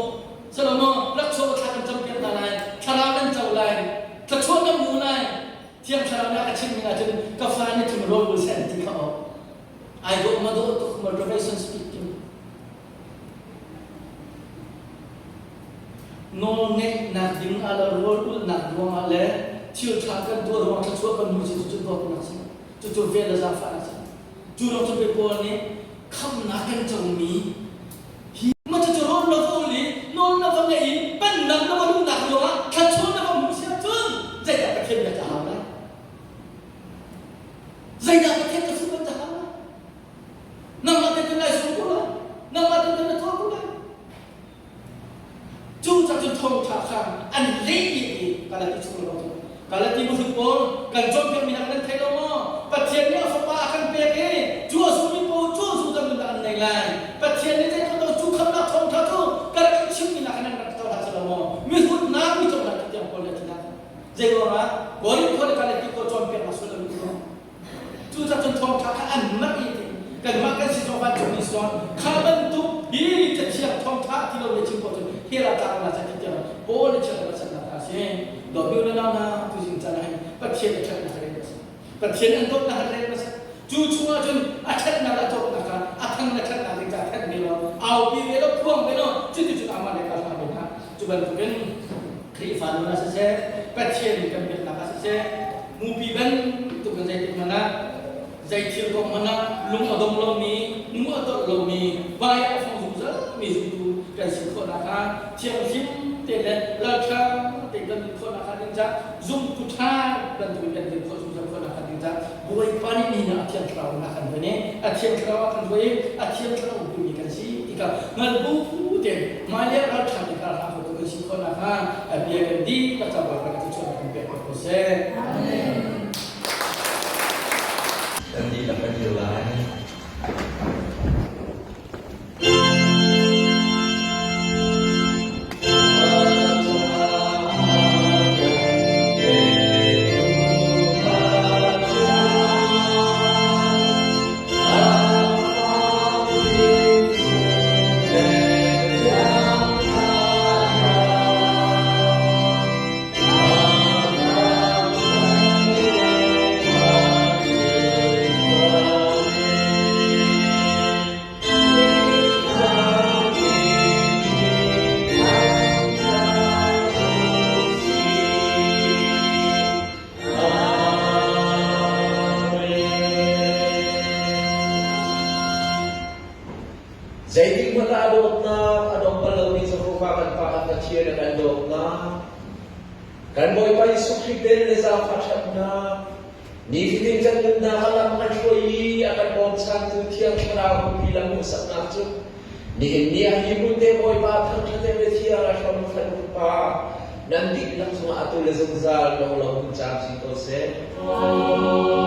Salomo laksawng thla kan campiak hna lai, thlarau nan co lai, thluachuah nan hmu lai. Thiang Thlarau nih a ka chimh ning ahcun ka fa nih cun rawl ul seh an ti kha aw. Ai dawh ma dawh tuk motivation speak tu. Nawl ngeihnak ding ah le rawl ulhnak ruangah le thil ṭha kan tuah ruang thluachuah kan hmu si cucu dawtnak si. Cucu vel le zaangfahnak si. Cu ruang cu pei Paul nih khamhnak kan comi Hi ma cucu rawl na va ul i nawl na va ngeih i Galati mihrut pawl kan cawnpiakmi hna nan thei lo maw? Pathian nih a fapa a kan pek i cu a zummi paoh cu zungzal nunnak an nei lai. Pathian nih zeitluk cu khamnak thawngṭha cu ka rak in chimmi hna kha nan rak cohlan si lo maw? Mihrut hna mi cohlan ti tiang Paul nih a ti hna. Zei ruangah Korin khua le Galati khua cawnpiaknak sullam in ruang. Cucaah cun thawngṭha kha anmah i kanmah kan si zong vancung nih sawn kha bantuk hi cathiang thawngṭha ti lo le chim paoh cun hell ah tlak la seh ti tiang Paul nih chiat a sannak a si. Dawtmi u le nau hna, tuzing caan ah hin Pathian a ṭhatnak a rel a si. Pathian an dawtnak a rel a si. Cu chungah cun a ṭhatnak a dawtnak kha a thang le ṭhatnak ding caah thanh ve law, aupi ve law, phuang ve law, cuticun amah le ka hla ve hna. Cu bantukin Khrihfa nun ah siseh, Pathian kan biaknak ah siseh, mupi bantuk in zeitik hmanh ah zei thil kong hmanh ah lung a dong lomi, hnu a tolh lomi, vai a fong zungzalmi zumtu kan si khawh nakhnga thianghlim te le ralṭha te kan nun khawh nakhnga ding cah zumtu ṭha bantukin kan dir khawh zungzal khawh nakhnga ding cah Bawipa nih nihin ah a Thiang Thlarau in a kan hruai i a Thiang Thlarau a kan hruai i a Thiang Thlarau umtumi kan si tikah hngal bu tein hmailei ralṭha te kar hlang khotu kan si khawh nakhnga a bia kan dihlak ca Bawipa nih thluachuahnak kan pek ko seh. Amen. Kan dihlak kan dir lai. Zeitik hmanh ah a dawtnak a dong bal lomi Jehovah kan Pa kan Pathian a kan dawtnak, kan Bawipa Jesuh Khrih vel le zaangfah ṭhatnak, Nifatin kan nunnak a lam a hruai i a kan bawmchantu Thiang Thlarau bupi lam hmuhsaknak cu nihin ni ah hi hmun te Bawipa thangṭhat le thiang a hrom fanu pa nan dihlak cungah atu le zungzal lo lo hun caam chin ko seh. Amen.